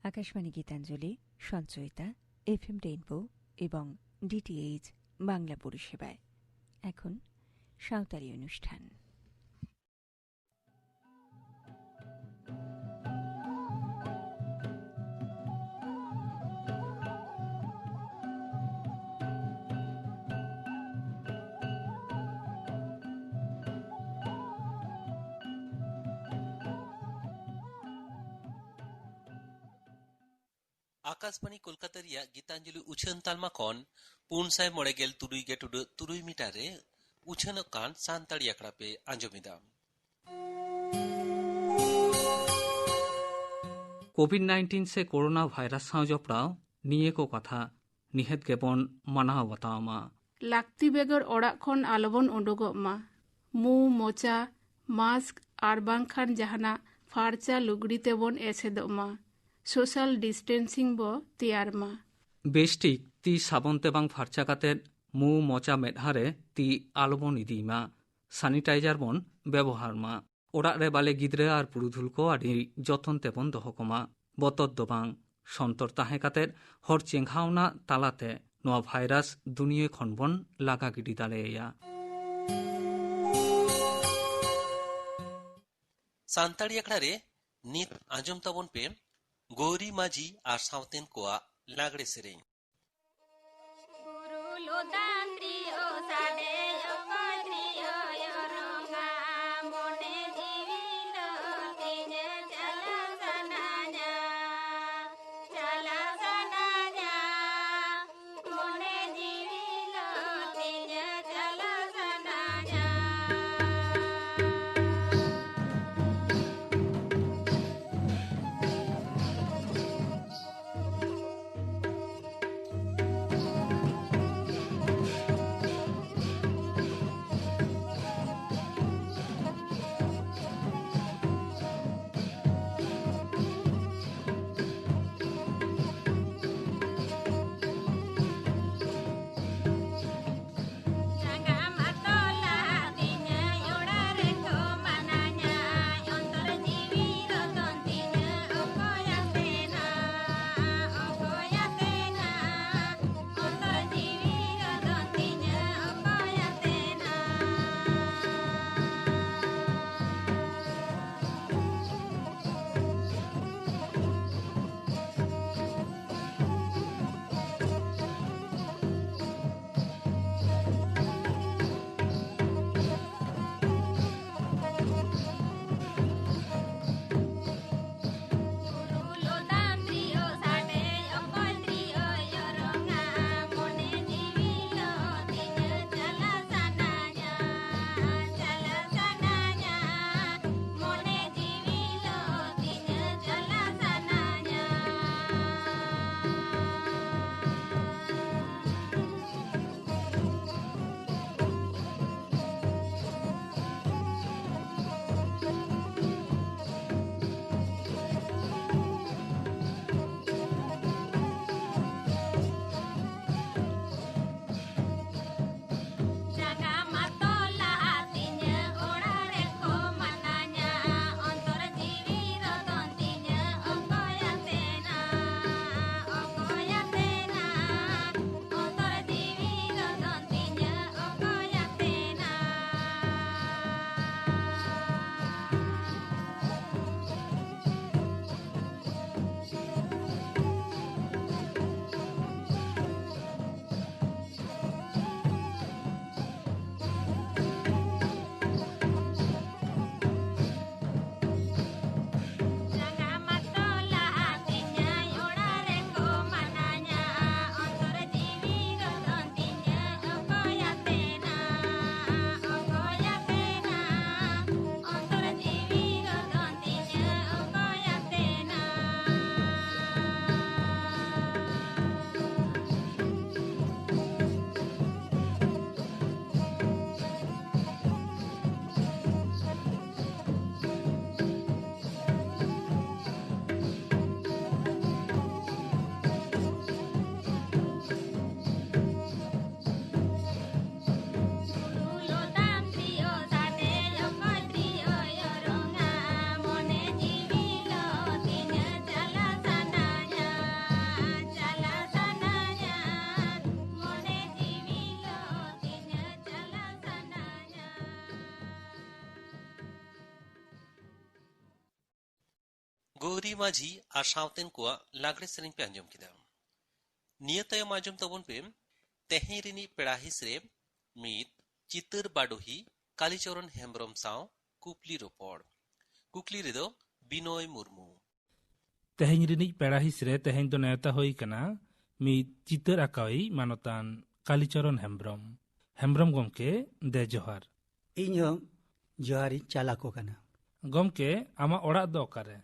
আকাশবাণী গীতাঞ্জলি, সঞ্চয়িতা, এফএম রেইনবো এবং ডিটিএইচ বাংলা পরিষেবায়। এখন সাঁওতালি অনুষ্ঠান। ᱟᱠᱟᱥᱵᱟᱬᱤ ᱠᱳᱞᱠᱟᱛᱟ ᱨᱮᱭᱟᱜ ᱜᱤᱛᱟᱧᱡᱚᱞᱤ ᱩᱪᱷᱟᱹᱱ ᱛᱟᱞᱢᱟ ᱠᱷᱚᱱ ᱯᱩᱱ ᱥᱟᱭ ᱢᱚᱬᱮ ᱜᱮᱞ ᱛᱩᱨᱩᱭ ᱜᱮᱴᱩᱰᱟᱹᱜ ᱛᱩᱨᱩᱭ ᱢᱤᱴᱟᱨ ᱨᱮ ᱩᱪᱷᱟᱹᱱᱚᱜ ᱠᱟᱱ ᱥᱟᱱᱛᱟᱲᱤ ᱟᱠᱷᱲᱟ ᱯᱮ ᱟᱸᱡᱚᱢ ᱮᱫᱟ᱾ ᱠᱳᱵᱷᱤᱰ ᱱᱟᱭᱤᱱᱴᱤᱱ ᱥᱮ ᱠᱳᱨᱳᱱᱟ ᱵᱷᱟᱭᱨᱟᱥ ᱥᱟᱶ ᱡᱚᱯᱲᱟᱣ ᱱᱤᱭᱟᱹ ᱠᱚ ᱠᱟᱛᱷᱟ ᱱᱤᱦᱟᱹᱛ ᱜᱮᱵᱚᱱ ᱢᱟᱱᱟᱣ ᱵᱟᱛᱟᱣ ᱢᱟ᱾ ᱞᱟᱹᱠᱛᱤ ᱵᱮᱜᱚᱨ ᱚᱲᱟᱜ ᱠᱷᱚᱱ ᱟᱞᱚᱵᱚᱱ ᱩᱰᱩᱠᱚᱜ ᱢᱟ᱾ ᱢᱩ, ᱢᱚᱪᱟ, ᱢᱟᱥᱠ ᱟᱨ ᱵᱟᱝᱠᱷᱟᱱ ᱡᱟᱦᱟᱱᱟᱜ ᱯᱷᱟᱨᱪᱟ ᱞᱩᱜᱽᱲᱤ ᱛᱮᱵᱚᱱ ᱮᱥᱮᱫᱚᱜ ᱢᱟ᱾ ᱥᱳᱥᱟᱞ ᱰᱤᱥᱴᱮᱱᱥᱤᱝ ᱵᱚ ᱛᱮᱭᱟᱨ ᱢᱟ᱾ ᱵᱮᱥᱴᱷᱤᱠ ᱛᱤ ᱥᱟᱵᱚᱱ ᱛᱮ ᱵᱟᱝ ᱯᱷᱟᱨᱪᱟ ᱠᱟᱛᱮ ᱢᱩ, ᱢᱚᱪᱟ, ᱢᱮᱫᱦᱟ ᱨᱮ ᱛᱤ ᱟᱞᱚᱵᱚᱱ ᱤᱫᱤᱭ ᱢᱟ᱾ ᱥᱟᱱᱤᱴᱟᱭᱡᱟᱨ ᱵᱚᱱ ᱵᱮᱵᱚᱦᱟᱨ ᱢᱟ᱾ ᱚᱲᱟᱜ ᱨᱮ ᱵᱟᱞᱮ ᱜᱤᱫᱽᱨᱟᱹ ᱟᱨ ᱯᱩᱨᱩᱫᱷᱩᱞ ᱠᱚ ᱟᱹᱰᱤ ᱡᱚᱛᱚᱱ ᱛᱮᱵᱚᱱ ᱫᱚᱦᱚ ᱠᱚᱢᱟ᱾ ᱵᱚᱛᱚᱨ ᱫᱚ ᱵᱟᱝ, ᱥᱚᱱᱛᱚᱨ ᱛᱟᱦᱮᱸ ᱠᱟᱛᱮ ᱦᱚᱲ ᱪᱮᱸᱜᱷᱟᱣᱱᱟ ᱛᱟᱞᱟᱛᱮ ᱱᱚᱣᱟ ᱵᱷᱟᱭᱨᱟᱥ ᱫᱩᱱᱤᱭᱟᱹ ᱠᱷᱚᱱ ᱵᱚᱱ ᱞᱟᱜᱟ ᱜᱤᱰᱤ ᱫᱟᱲᱮᱭᱟᱭᱟ᱾ ᱥᱟᱱᱛᱟᱲᱤ ᱟᱠᱷᱲᱟ ᱨᱮ ᱱᱤᱛ ᱟᱸᱡᱚᱢ ᱛᱟᱵᱚᱱ ᱯᱮ ᱜᱳᱣᱨᱤ ᱢᱟᱹᱡᱷᱤ ᱟᱨ ᱥᱟᱶᱛᱮᱱ ᱠᱚᱣᱟᱜ ᱞᱟᱜᱽᱲᱮ ᱥᱮᱨᱮᱧ᱾ ᱜᱩᱨᱩ ᱞᱚᱫᱟᱱ ᱛᱨᱤᱭᱳ ᱥᱟᱰᱮ ᱚᱠᱚᱭ ᱛᱨᱤᱭᱳᱭ ᱚᱨᱚᱝᱟ, ᱢᱚᱱᱮ ᱡᱤᱣᱤ ᱫᱚ ᱛᱤᱧ ᱪᱟᱞᱟᱜ ᱥᱟᱱᱟᱧᱟ, ᱪᱟᱞᱟᱜ ᱥᱟᱱᱟᱧᱟ, ᱢᱚᱱᱮ ᱡᱤᱣᱤ ᱫᱚ ᱛᱤᱧ ᱪᱟᱞᱟᱜ ᱥᱟᱱᱟᱧᱟ᱾ ᱜᱳᱨᱤ ᱢᱟᱹᱡᱷᱤ ᱟᱨ ᱥᱟᱶᱛᱮᱱ ᱠᱚᱣᱟᱜ ᱞᱟᱜᱽᱲᱮ ᱥᱮᱨᱮᱧ ᱯᱮ ᱟᱸᱡᱚᱢ ᱠᱮᱫᱟ᱾ ᱱᱤᱭᱟᱹ ᱛᱟᱭᱚᱢ ᱟᱸᱡᱚᱢ ᱛᱟᱵᱚᱱ ᱯᱮ ᱛᱮᱦᱮᱧ ᱨᱤᱱᱤᱡ ᱯᱮᱲᱟ ᱦᱤᱸᱥ ᱨᱮ ᱢᱤᱫ ᱪᱤᱛᱟᱹᱨ ᱵᱟᱰᱚᱦᱤ ᱠᱟᱞᱤᱪᱚᱨᱚᱱ ᱦᱮᱢᱵᱽᱨᱚᱢ ᱥᱟᱶ ᱠᱩᱠᱞᱤ ᱨᱚᱯᱚᱲ᱾ ᱠᱩᱠᱞᱤ ᱨᱮᱫᱚ ᱵᱤᱱᱚᱭ ᱢᱩᱨᱢᱩ᱾ ᱛᱮᱦᱮᱧ ᱨᱤᱱᱤᱡ ᱯᱮᱲᱟ ᱦᱤᱸᱥ ᱨᱮ ᱛᱮᱦᱮᱧ ᱫᱚ ᱱᱮᱣᱛᱟ ᱦᱩᱭ ᱠᱟᱱᱟ ᱢᱤᱫ ᱪᱤᱛᱟᱹᱨ ᱟᱸᱠᱟᱣᱤᱡ ᱢᱟᱱᱚᱛᱟᱱ ᱠᱟᱞᱤᱪᱚᱨᱚᱱ ᱦᱮᱢᱵᱽᱨᱚᱢ᱾ ᱦᱮᱢᱵᱽᱨᱚᱢ ᱜᱚᱢᱠᱮ, ᱫᱮ ᱡᱚᱦᱟᱨ᱾ ᱤᱧ ᱦᱚᱸ ᱡᱚᱦᱟᱨᱤᱧ ᱪᱟᱞ ᱟᱠᱚ ᱠᱟᱱᱟ᱾ ᱜᱚᱢᱠᱮ, ᱟᱢᱟᱜ ᱚᱲᱟᱜ ᱫᱚ ᱚᱠᱟᱨᱮ?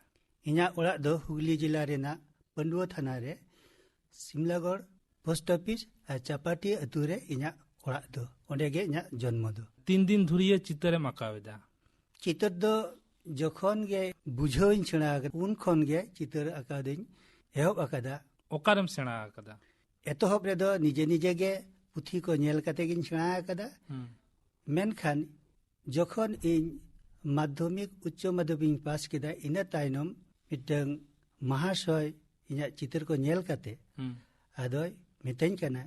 ᱤᱧᱟᱹᱜ ᱚᱲᱟᱜ ᱫᱚ ᱦᱩᱜᱽᱞᱤ ᱡᱮᱞᱟ ᱨᱮᱱᱟᱜ ᱯᱟᱹᱰᱩᱣᱟᱹ ᱛᱷᱟᱱᱟ ᱨᱮ ᱥᱤᱢᱞᱟᱜᱚᱲ ᱯᱳᱥᱴ ᱚᱯᱷᱤᱥ ᱟᱨ ᱪᱟᱯᱟᱴᱤ ᱟᱹᱛᱩ ᱨᱮ ᱤᱧᱟᱹᱜ ᱚᱲᱟᱜ ᱫᱚ᱾ ᱚᱸᱰᱮ ᱜᱮ ᱤᱧᱟᱹᱜ ᱡᱚᱱᱢᱚ ᱫᱚ᱾ ᱛᱤᱱ ᱫᱤᱱ ᱫᱷᱩᱨᱤᱭᱟᱹ ᱪᱤᱛᱟᱹᱨᱮᱢ ᱟᱸᱠᱟᱣ ᱮᱫᱟ? ᱪᱤᱛᱟᱹᱨ ᱫᱚ ᱡᱚᱠᱷᱚᱱ ᱜᱮ ᱵᱩᱡᱷᱟᱹᱣ ᱤᱧ ᱥᱮᱬᱟ ᱟᱠᱟᱫᱟ, ᱩᱱ ᱠᱷᱚᱱ ᱜᱮ ᱪᱤᱛᱟᱹᱨ ᱟᱸᱠᱟᱣ ᱫᱚᱧ ᱮᱦᱚᱵ ᱟᱠᱟᱫᱟ᱾ ᱚᱠᱟᱨᱮᱢ ᱥᱮᱬᱟ ᱟᱠᱟᱫᱟ? ᱮᱛᱚᱦᱚᱵ ᱨᱮᱫᱚ ᱱᱤᱡᱮ ᱱᱤᱡᱮ ᱜᱮ ᱯᱩᱛᱷᱤ ᱠᱚ ᱧᱮᱞ ᱠᱟᱛᱮ ᱜᱤᱧ ᱥᱮᱬᱟ ᱟᱠᱟᱫᱟ᱾ ᱦᱩᱸ᱾ ᱢᱮᱱᱠᱷᱟᱱ ᱡᱚᱠᱷᱚᱱ ᱤᱧ ᱢᱟᱫᱽᱫᱷᱚᱢᱤᱠ, ᱩᱪᱪᱚ ᱢᱟᱫᱽᱫᱷᱚᱢᱤᱠ ᱤᱧ ᱯᱟᱥ ᱠᱮᱫᱟ, ᱤᱱᱟᱹ ᱛᱟᱭᱱᱚᱢ ᱢᱤᱫᱴᱟᱝ ᱢᱟᱦᱟᱥᱚᱭ ᱤᱧᱟᱹᱜ ᱪᱤᱛᱟᱹᱨ ᱠᱚ ᱧᱮᱞ ᱠᱟᱛᱮ ᱦᱩᱸ᱾ ᱟᱫᱚᱭ ᱢᱤᱛᱟᱹᱧ ᱠᱟᱱᱟ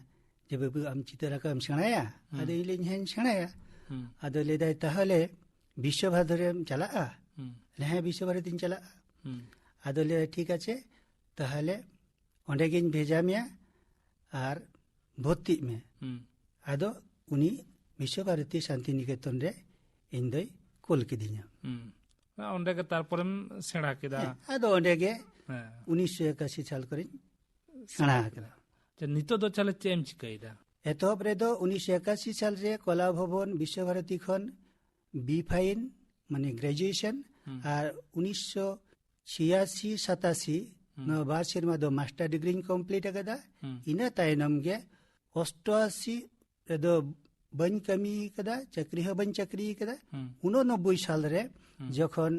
ᱡᱮ, "ᱵᱟᱹᱵᱩ, ᱟᱢ ᱪᱤᱛᱟᱹᱨ ᱟᱸᱠᱟᱣ ᱮᱢ ᱥᱮᱬᱟᱭᱟ?" ᱦᱩᱸ᱾ ᱟᱫᱚ ᱤᱧ ᱞᱟᱹᱭᱟᱹᱧ, "ᱦᱮᱸᱧ ᱥᱮᱬᱟᱭᱟ᱾" ᱦᱩᱸ᱾ ᱟᱫᱚ ᱞᱟᱹᱭᱫᱟᱭ, "ᱛᱟᱦᱚᱞᱮ ᱵᱤᱥᱥᱚ ᱵᱷᱟᱨᱚᱛᱤᱢ ᱪᱟᱞᱟᱜᱼᱟ?" ᱦᱩᱸ᱾ ᱞᱟᱹᱭ, "ᱦᱮᱸ, ᱵᱤᱥᱥᱚ ᱵᱷᱟᱨᱚᱛᱤᱧ ᱪᱟᱞᱟᱜᱼᱟ᱾" ᱦᱩᱸ᱾ ᱟᱫᱚ ᱞᱟᱹᱭᱫᱟᱭ, "ᱴᱷᱤᱠ ᱟᱪᱷᱮ, ᱛᱟᱦᱚᱞᱮ ᱚᱸᱰᱮ ᱜᱤᱧ ᱵᱷᱮᱡᱟ ᱢᱮᱭᱟ ᱟᱨ ᱵᱷᱚᱨᱛᱤᱜ ᱢᱮ᱾" ᱦᱩᱸ᱾ ᱟᱫᱚ ᱩᱱᱤ ᱵᱤᱥᱥᱚ ᱵᱷᱟᱨᱚᱛᱤ ᱥᱟᱱᱛᱤᱱᱤᱠᱮᱛᱚᱱ ᱨᱮ ᱤᱧ ᱫᱚᱭ ᱠᱩᱞ ᱠᱤᱫᱤᱧᱟ᱾ ᱦᱩᱸ᱾ ᱚᱸᱰᱮ ᱜᱮ ᱛᱟᱨᱯᱚᱨᱮᱢ ᱥᱮᱬᱟ ᱠᱮᱫᱟ? ᱦᱮᱸ, ᱟᱫᱚ ᱚᱸᱰᱮ ᱜᱮ ᱦᱮᱸ᱾ ᱩᱱᱤᱥᱥᱚ ᱮᱠᱟᱥᱤ ᱥᱟᱞ ᱠᱚᱨᱮᱧ ᱥᱮᱬᱟ ᱟᱠᱟᱫᱟ᱾ ᱟᱪᱪᱷᱟ, ᱱᱤᱛᱚᱜ ᱫᱚ ᱛᱟᱦᱞᱮ ᱪᱮᱫ ᱮᱢ ᱪᱤᱠᱟᱹᱭᱮᱫᱟ? ᱮᱛᱚᱦᱚᱵ ᱨᱮᱫᱚ ᱩᱱᱤᱥᱥᱚ ᱮᱠᱟᱥᱤ ᱥᱟᱞ ᱨᱮ ᱠᱚᱞᱟ ᱵᱷᱚᱵᱚᱱ ᱵᱤᱥᱥᱚ ᱵᱷᱟᱨᱚᱛᱤ ᱠᱷᱚᱱ ᱵᱤ ᱯᱷᱟᱭᱤᱱ, ᱢᱟᱱᱮ ᱜᱨᱮᱡᱩᱭᱮᱥᱚᱱ, ᱦᱩᱸ᱾ ᱟᱨ ᱩᱱᱤᱥᱥᱚ ᱪᱷᱤᱭᱟᱥᱤ ᱥᱟᱛᱟᱥᱤ, ᱦᱩᱸ᱾ ᱱᱚᱣᱟ ᱵᱟᱨ ᱥᱮᱨᱢᱟ ᱫᱚ ᱢᱟᱥᱴᱟᱨ ᱰᱤᱜᱽᱨᱤᱧ ᱠᱚᱢᱯᱞᱤᱴ ᱟᱠᱟᱫᱟ᱾ ᱦᱩᱸ᱾ ᱤᱱᱟᱹ ᱛᱟᱭᱱᱚᱢ ᱜᱮ ᱚᱥᱴᱚᱟᱥᱤ ᱨᱮᱫᱚ ᱵᱟᱹᱧ ᱠᱟᱹᱢᱤ ᱟᱠᱟᱫᱟ, ᱪᱟᱹᱠᱨᱤ ᱦᱚᱸ ᱵᱟᱹᱧ ᱪᱟᱹᱠᱨᱤ ᱟᱠᱟᱫᱟ᱾ ᱦᱩᱸ᱾ ᱩᱱᱚᱱᱚᱵᱵᱳᱭ ᱥᱟᱞ ᱨᱮ ᱦᱩᱸ᱾ ᱡᱚᱠᱷᱚᱱ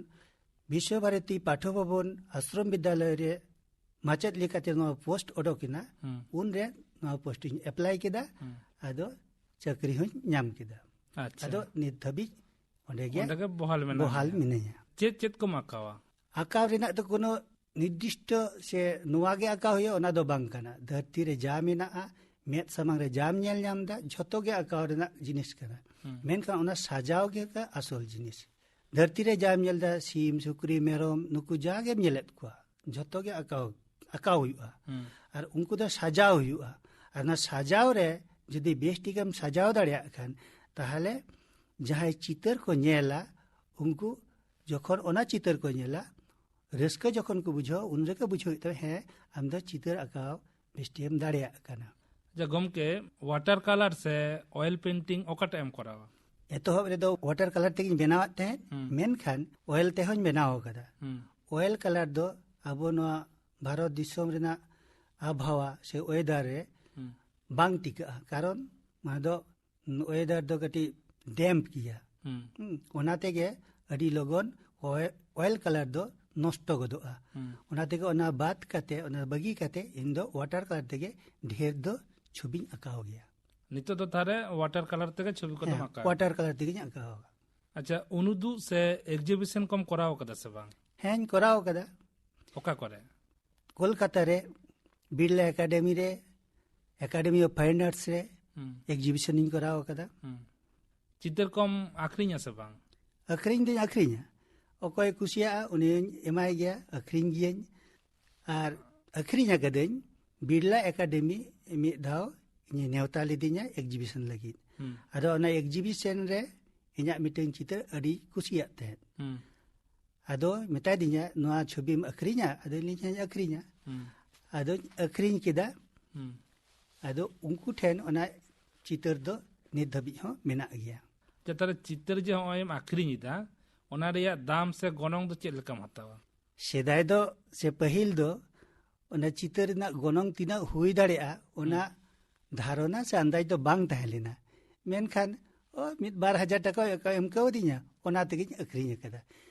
ᱵᱤᱥᱥᱚ ᱵᱷᱟᱨᱚᱛᱤ ᱯᱟᱴᱷᱚ ᱵᱷᱚᱵᱚᱱ ᱟᱥᱨᱚᱢ ᱵᱤᱫᱽᱫᱟᱞᱚᱭ ᱨᱮ ᱢᱟᱪᱮᱫ ᱞᱮᱠᱟᱛᱮ ᱱᱚᱣᱟ ᱯᱳᱥᱴ ᱚᱰᱚᱠ ᱮᱱᱟ, ᱦᱩᱸ᱾ ᱩᱱᱨᱮ ᱱᱚᱣᱟ ᱯᱳᱥᱴ ᱤᱧ ᱮᱯᱞᱟᱭ ᱠᱮᱫᱟ᱾ ᱦᱩᱸ᱾ ᱟᱫᱚ ᱪᱟᱹᱠᱨᱤ ᱦᱚᱸᱧ ᱧᱟᱢ ᱠᱮᱫᱟ᱾ ᱟᱪᱪᱷᱟ᱾ ᱟᱫᱚ ᱱᱤᱛ ᱫᱷᱟᱹᱵᱤᱡ ᱚᱸᱰᱮ ᱜᱮ ᱚᱸᱰᱮ ᱜᱮ ᱵᱚᱦᱟᱞ ᱢᱮᱱᱟᱜ ᱵᱚᱦᱟᱞ ᱢᱮᱭᱟ᱾ ᱢᱤᱱᱟᱹᱧᱟ᱾ ᱪᱮᱫ ᱪᱮᱫ ᱠᱚᱢ ᱟᱸᱠᱟᱣᱟ? ᱟᱸᱠᱟᱣ ᱨᱮᱱᱟᱜ ᱫᱚ ᱠᱳᱱᱳ ᱱᱤᱨᱫᱤᱥᱴᱚ ᱥᱮ ᱱᱚᱣᱟ ᱜᱮ ᱟᱸᱠᱟᱣ ᱦᱩᱭᱩᱜᱼᱟ, ᱚᱱᱟ ᱫᱚ ᱵᱟᱝ ᱠᱟᱱᱟ᱾ ᱫᱷᱟᱹᱨᱛᱤ ᱨᱮ ᱡᱟ ᱢᱮᱱᱟᱜᱼᱟ, ᱢᱮᱫ ᱥᱟᱢᱟᱝ ᱨᱮ ᱡᱟᱢ ᱧᱮᱞ ᱧᱟᱢ ᱮᱫᱟ, ᱡᱷᱚᱛᱚ ᱜᱮ ᱟᱸᱠᱟᱣ ᱨᱮᱱᱟᱜ ᱡᱤᱱᱤᱥ ᱠᱟᱱᱟ᱾ ᱦᱩᱸ᱾ ᱢᱮᱱᱠᱷᱟᱱ ᱚᱱᱟ ᱥᱟᱡᱟᱣ ᱜᱮ ᱠᱟ-, ᱟᱥᱚᱞ ᱡᱤᱱᱤᱥ᱾ ᱫᱷᱟᱹᱨᱛᱤ ᱨᱮ ᱡᱟᱢ ᱧᱮᱞ ᱮᱫᱟ, ᱥᱤᱢ, ᱥᱩᱠᱨᱤ, ᱢᱮᱨᱚᱢ, ᱱᱩᱠᱩ ᱡᱟ ᱜᱮᱢ ᱧᱮᱞᱮᱫ ᱠᱚᱣᱟ, ᱡᱷᱚᱛᱚ ᱜᱮ ᱟᱸᱠᱟᱣ, ᱟᱸᱠᱟᱣ ᱦᱩᱭᱩᱜᱼᱟ᱾ ᱦᱩᱸ᱾ ᱟᱨ ᱩᱱᱠᱩ ᱫᱚ ᱥᱟᱡᱟᱣ ᱦᱩᱭᱩᱜᱼᱟ᱾ ᱟᱨ ᱚᱱᱟ ᱥᱟᱡᱟᱣ ᱨᱮ ᱡᱩᱫᱤ ᱵᱮᱥ ᱴᱷᱤᱠᱮᱢ ᱥᱟᱡᱟᱣ ᱫᱟᱲᱮᱭᱟᱜ ᱠᱷᱟᱱ, ᱛᱟᱦᱚᱞᱮ ᱡᱟᱦᱟᱸᱭ ᱪᱤᱛᱟᱹᱨ ᱠᱚ ᱧᱮᱞᱟ, ᱩᱱᱠᱩ ᱡᱚᱠᱷᱚᱱ ᱚᱱᱟ ᱪᱤᱛᱟᱹᱨ ᱠᱚ ᱧᱮᱞᱟ, ᱨᱟᱹᱥᱠᱟᱹ ᱡᱚᱠᱷᱚᱱ ᱠᱚ ᱵᱩᱡᱷᱟᱹᱣᱟ, ᱩᱱ ᱨᱮᱜᱮ ᱵᱩᱡᱷᱟᱹᱣ ᱦᱩᱭᱩᱜ ᱛᱟᱢᱟ, ᱦᱮᱸ, ᱟᱢ ᱫᱚ ᱪᱤᱛᱟᱹᱨ ᱟᱸᱠᱟᱣ ᱵᱮᱥ ᱴᱷᱤᱠᱮᱢ ᱫᱟᱲᱮᱭᱟᱜ ᱠᱟᱱᱟ᱾ ᱟᱪᱪᱷᱟ ᱜᱚᱢᱠᱮ, ᱣᱟᱴᱟᱨ ᱠᱟᱞᱟᱨ ᱥᱮ ᱚᱭᱮᱞ ᱯᱮᱱᱴᱤᱝ ᱚᱠᱟᱴᱟᱜ ᱮᱢ ᱠᱚᱨᱟᱣᱟ? ᱮᱛᱚᱦᱚᱵ ᱨᱮᱫᱚ ᱣᱟᱴᱟᱨ ᱠᱟᱞᱟᱨ ᱛᱮᱜᱮᱧ ᱵᱮᱱᱟᱣᱟᱫ ᱛᱟᱦᱮᱸᱫ, ᱦᱩᱸ᱾ ᱢᱮᱱᱠᱷᱟᱱ ᱚᱭᱮᱞ ᱛᱮᱦᱚᱸᱧ ᱵᱮᱱᱟᱣ ᱟᱠᱟᱫᱟ᱾ ᱦᱩᱸ᱾ ᱚᱭᱮᱞ ᱠᱟᱞᱟᱨ ᱫᱚ ᱟᱵᱚ ᱱᱚᱣᱟ ᱵᱷᱟᱨᱚᱛ ᱫᱤᱥᱚᱢ ᱨᱮᱱᱟᱜ ᱟᱵᱚᱦᱟᱣᱟ ᱥᱮ ᱚᱭᱮᱫᱟᱨ ᱨᱮ ᱦᱩᱸ᱾ ᱵᱟᱝ ᱴᱤᱠᱟᱹᱜᱼᱟ, ᱠᱟᱨᱚᱱ ᱚᱱᱟ ᱫᱚ ᱚᱭᱮᱫᱟᱨ ᱫᱚ ᱠᱟᱹᱴᱤᱡ ᱰᱮᱢᱯ ᱜᱮᱭᱟ᱾ ᱦᱩᱸ᱾ ᱦᱩᱸ, ᱚᱱᱟ ᱛᱮᱜᱮ ᱟᱹᱰᱤ ᱞᱚᱜᱚᱱ ᱚᱭ-, ᱚᱭᱮᱞ ᱠᱟᱞᱟᱨ ᱫᱚ ᱱᱚᱥᱴᱚ ᱜᱚᱫᱚᱜᱼᱟ᱾ ᱦᱩᱸ᱾ ᱚᱱᱟ ᱛᱮᱜᱮ ᱚᱱᱟ ᱵᱟᱫ ᱠᱟᱛᱮ, ᱚᱱᱟ ᱵᱟᱹᱜᱤ ᱠᱟᱛᱮ ᱤᱧ ᱫᱚ ᱣᱟᱴᱟᱨ ᱠᱟᱞᱟᱨ ᱛᱮᱜᱮ ᱰᱷᱮᱨ ᱫᱚ ᱪᱷᱚᱵᱤᱧ ᱟᱸᱠᱟᱣ ᱜᱮᱭᱟ᱾ ᱱᱤᱛᱚᱜ ᱫᱚ ᱛᱟᱦᱞᱮ ᱣᱟᱴᱟᱨ ᱠᱟᱞᱟᱨ ᱛᱮᱜᱮ ᱪᱷᱚᱵᱤ ᱠᱚᱫᱚᱢ ᱦᱮᱸ, ᱟᱸᱠᱟᱣᱟ? ᱣᱟᱴᱟᱨ ᱠᱟᱞᱟᱨ ᱛᱮᱜᱮᱧ ᱟᱸᱠᱟᱣᱟ᱾ ᱟᱪᱪᱷᱟ, ᱩᱱᱩᱫᱩᱜ ᱥᱮ ᱮᱠᱡᱤᱵᱤᱥᱚᱱ ᱠᱚᱢ ᱠᱚᱨᱟᱣ ᱠᱟᱫᱟ ᱥᱮ ᱵᱟᱝ? ᱦᱮᱸᱧ ᱠᱚᱨᱟᱣ ᱠᱟᱫᱟ᱾ ᱚᱠᱟ ᱠᱚᱨᱮ? ᱠᱳᱞᱠᱟᱛᱟ ᱨᱮ, ᱵᱤᱨᱞᱟ ᱮᱠᱟᱰᱮᱢᱤ ᱨᱮ, ᱮᱠᱟᱰᱮᱢᱤ ᱚᱯᱷ ᱯᱷᱟᱭᱤᱱ ᱟᱨᱴᱥ ᱨᱮ ᱦᱩᱸ᱾ ᱮᱠᱡᱤᱵᱤᱥᱚᱱ ᱤᱧ ᱠᱚᱨᱟᱣ ᱟᱠᱟᱫᱟ᱾ ᱦᱩᱸ᱾ ᱪᱤᱛᱟᱹᱨ ᱠᱚᱢ ᱟᱠᱷᱨᱤᱧᱟ ᱥᱮ ᱵᱟᱝ? ᱟᱠᱷᱨᱤᱧ ᱫᱚᱧ ᱟᱠᱷᱨᱤᱧᱟ᱾ ᱚᱠᱚᱭ ᱠᱩᱥᱤᱭᱟᱜᱼᱟ, ᱩᱱᱤᱧ ᱮᱢᱟᱭ ᱜᱮᱭᱟ, ᱟᱠᱷᱨᱤᱧ ᱜᱤᱭᱟᱹᱧ᱾ ᱟᱨ ᱟᱠᱷᱨᱤᱧ ᱟᱠᱟᱫᱟᱹᱧ, ᱵᱤᱨᱞᱟ ᱮᱠᱟᱰᱮᱢᱤ ᱢᱤᱫ ᱫᱷᱟᱣ ᱤᱧᱮ ᱱᱮᱣᱛᱟ ᱞᱤᱫᱤᱧᱟ ᱮᱠᱡᱤᱵᱤᱥᱚᱱ ᱞᱟᱹᱜᱤᱫ᱾ ᱦᱩᱸ᱾ ᱟᱫᱚ ᱚᱱᱟ ᱮᱠᱡᱤᱵᱤᱥᱚᱱ ᱨᱮ ᱤᱧᱟᱹᱜ ᱢᱤᱫᱴᱟᱝ ᱪᱤᱛᱟᱹᱨ ᱟᱹᱰᱤ ᱠᱩᱥᱤᱭᱟᱜ ᱛᱟᱦᱮᱸᱫ᱾ ᱦᱩᱸ᱾ ᱟᱫᱚ ᱢᱮᱛᱟ ᱫᱤᱧᱟ, "ᱱᱚᱣᱟ ᱪᱷᱚᱵᱤᱢ ᱟᱹᱠᱷᱨᱤᱧᱟ?" ᱟᱫᱚᱧ ᱞᱟᱹᱭ, "ᱦᱮᱸᱧ ᱟᱹᱠᱷᱨᱤᱧᱟ᱾" ᱦᱩᱸ᱾ ᱟᱫᱚᱧ ᱟᱹᱠᱷᱨᱤᱧ ᱠᱮᱫᱟ᱾ ᱦᱩᱸ᱾ ᱟᱫᱚ ᱩᱱᱠᱩ ᱴᱷᱮᱱ ᱚᱱᱟ ᱪᱤᱛᱟᱹᱨ ᱫᱚ ᱱᱤᱛ ᱫᱷᱟᱹᱵᱤᱡ ᱦᱚᱸ ᱢᱮᱱᱟᱜ ᱜᱮᱭᱟ᱾ ᱟᱪᱪᱷᱟ, ᱛᱟᱦᱞᱮ ᱪᱤᱛᱟᱹᱨ ᱡᱮ ᱦᱚᱸᱜᱼᱚᱭ ᱮᱢ ᱟᱹᱠᱷᱨᱤᱧ ᱮᱫᱟ, ᱚᱱᱟ ᱨᱮᱭᱟᱜ ᱫᱟᱢ ᱥᱮ ᱜᱚᱱᱚᱝ ᱫᱚ ᱪᱮᱫ ᱞᱮᱠᱟᱢ ᱦᱟᱛᱟᱣᱟ? ᱥᱮᱫᱟᱭ ᱫᱚ ᱥᱮ ᱯᱟᱹᱦᱤᱞ ᱫᱚ ᱚᱱᱟ ᱪᱤᱛᱟᱹᱨ ᱨᱮᱱᱟᱜ ᱜᱚᱱᱚᱝ ᱛᱤᱱᱟᱹᱜ ᱦᱩᱭ ᱫᱟᱲᱮᱭᱟᱜᱼᱟ, ᱚᱱᱟ ᱦᱩᱸ᱾ ᱫᱷᱟᱨᱚᱱᱟ ᱥᱮ ᱟᱱᱫᱟᱡᱽ ᱫᱚ ᱵᱟᱝ ᱛᱟᱦᱮᱸ ᱞᱮᱱᱟ᱾ ᱢᱮᱱᱠᱷᱟᱱ ᱚ, ᱢᱤᱫ ᱵᱟᱨ ᱦᱟᱡᱟᱨ ᱴᱟᱠᱟ ᱮᱢ ᱠᱟᱹᱣᱫᱤᱧᱟ, ᱚᱱᱟ ᱛᱮᱜᱮᱧ ᱟᱹᱠᱷᱨᱤᱧ ᱟᱠᱟᱫᱟ᱾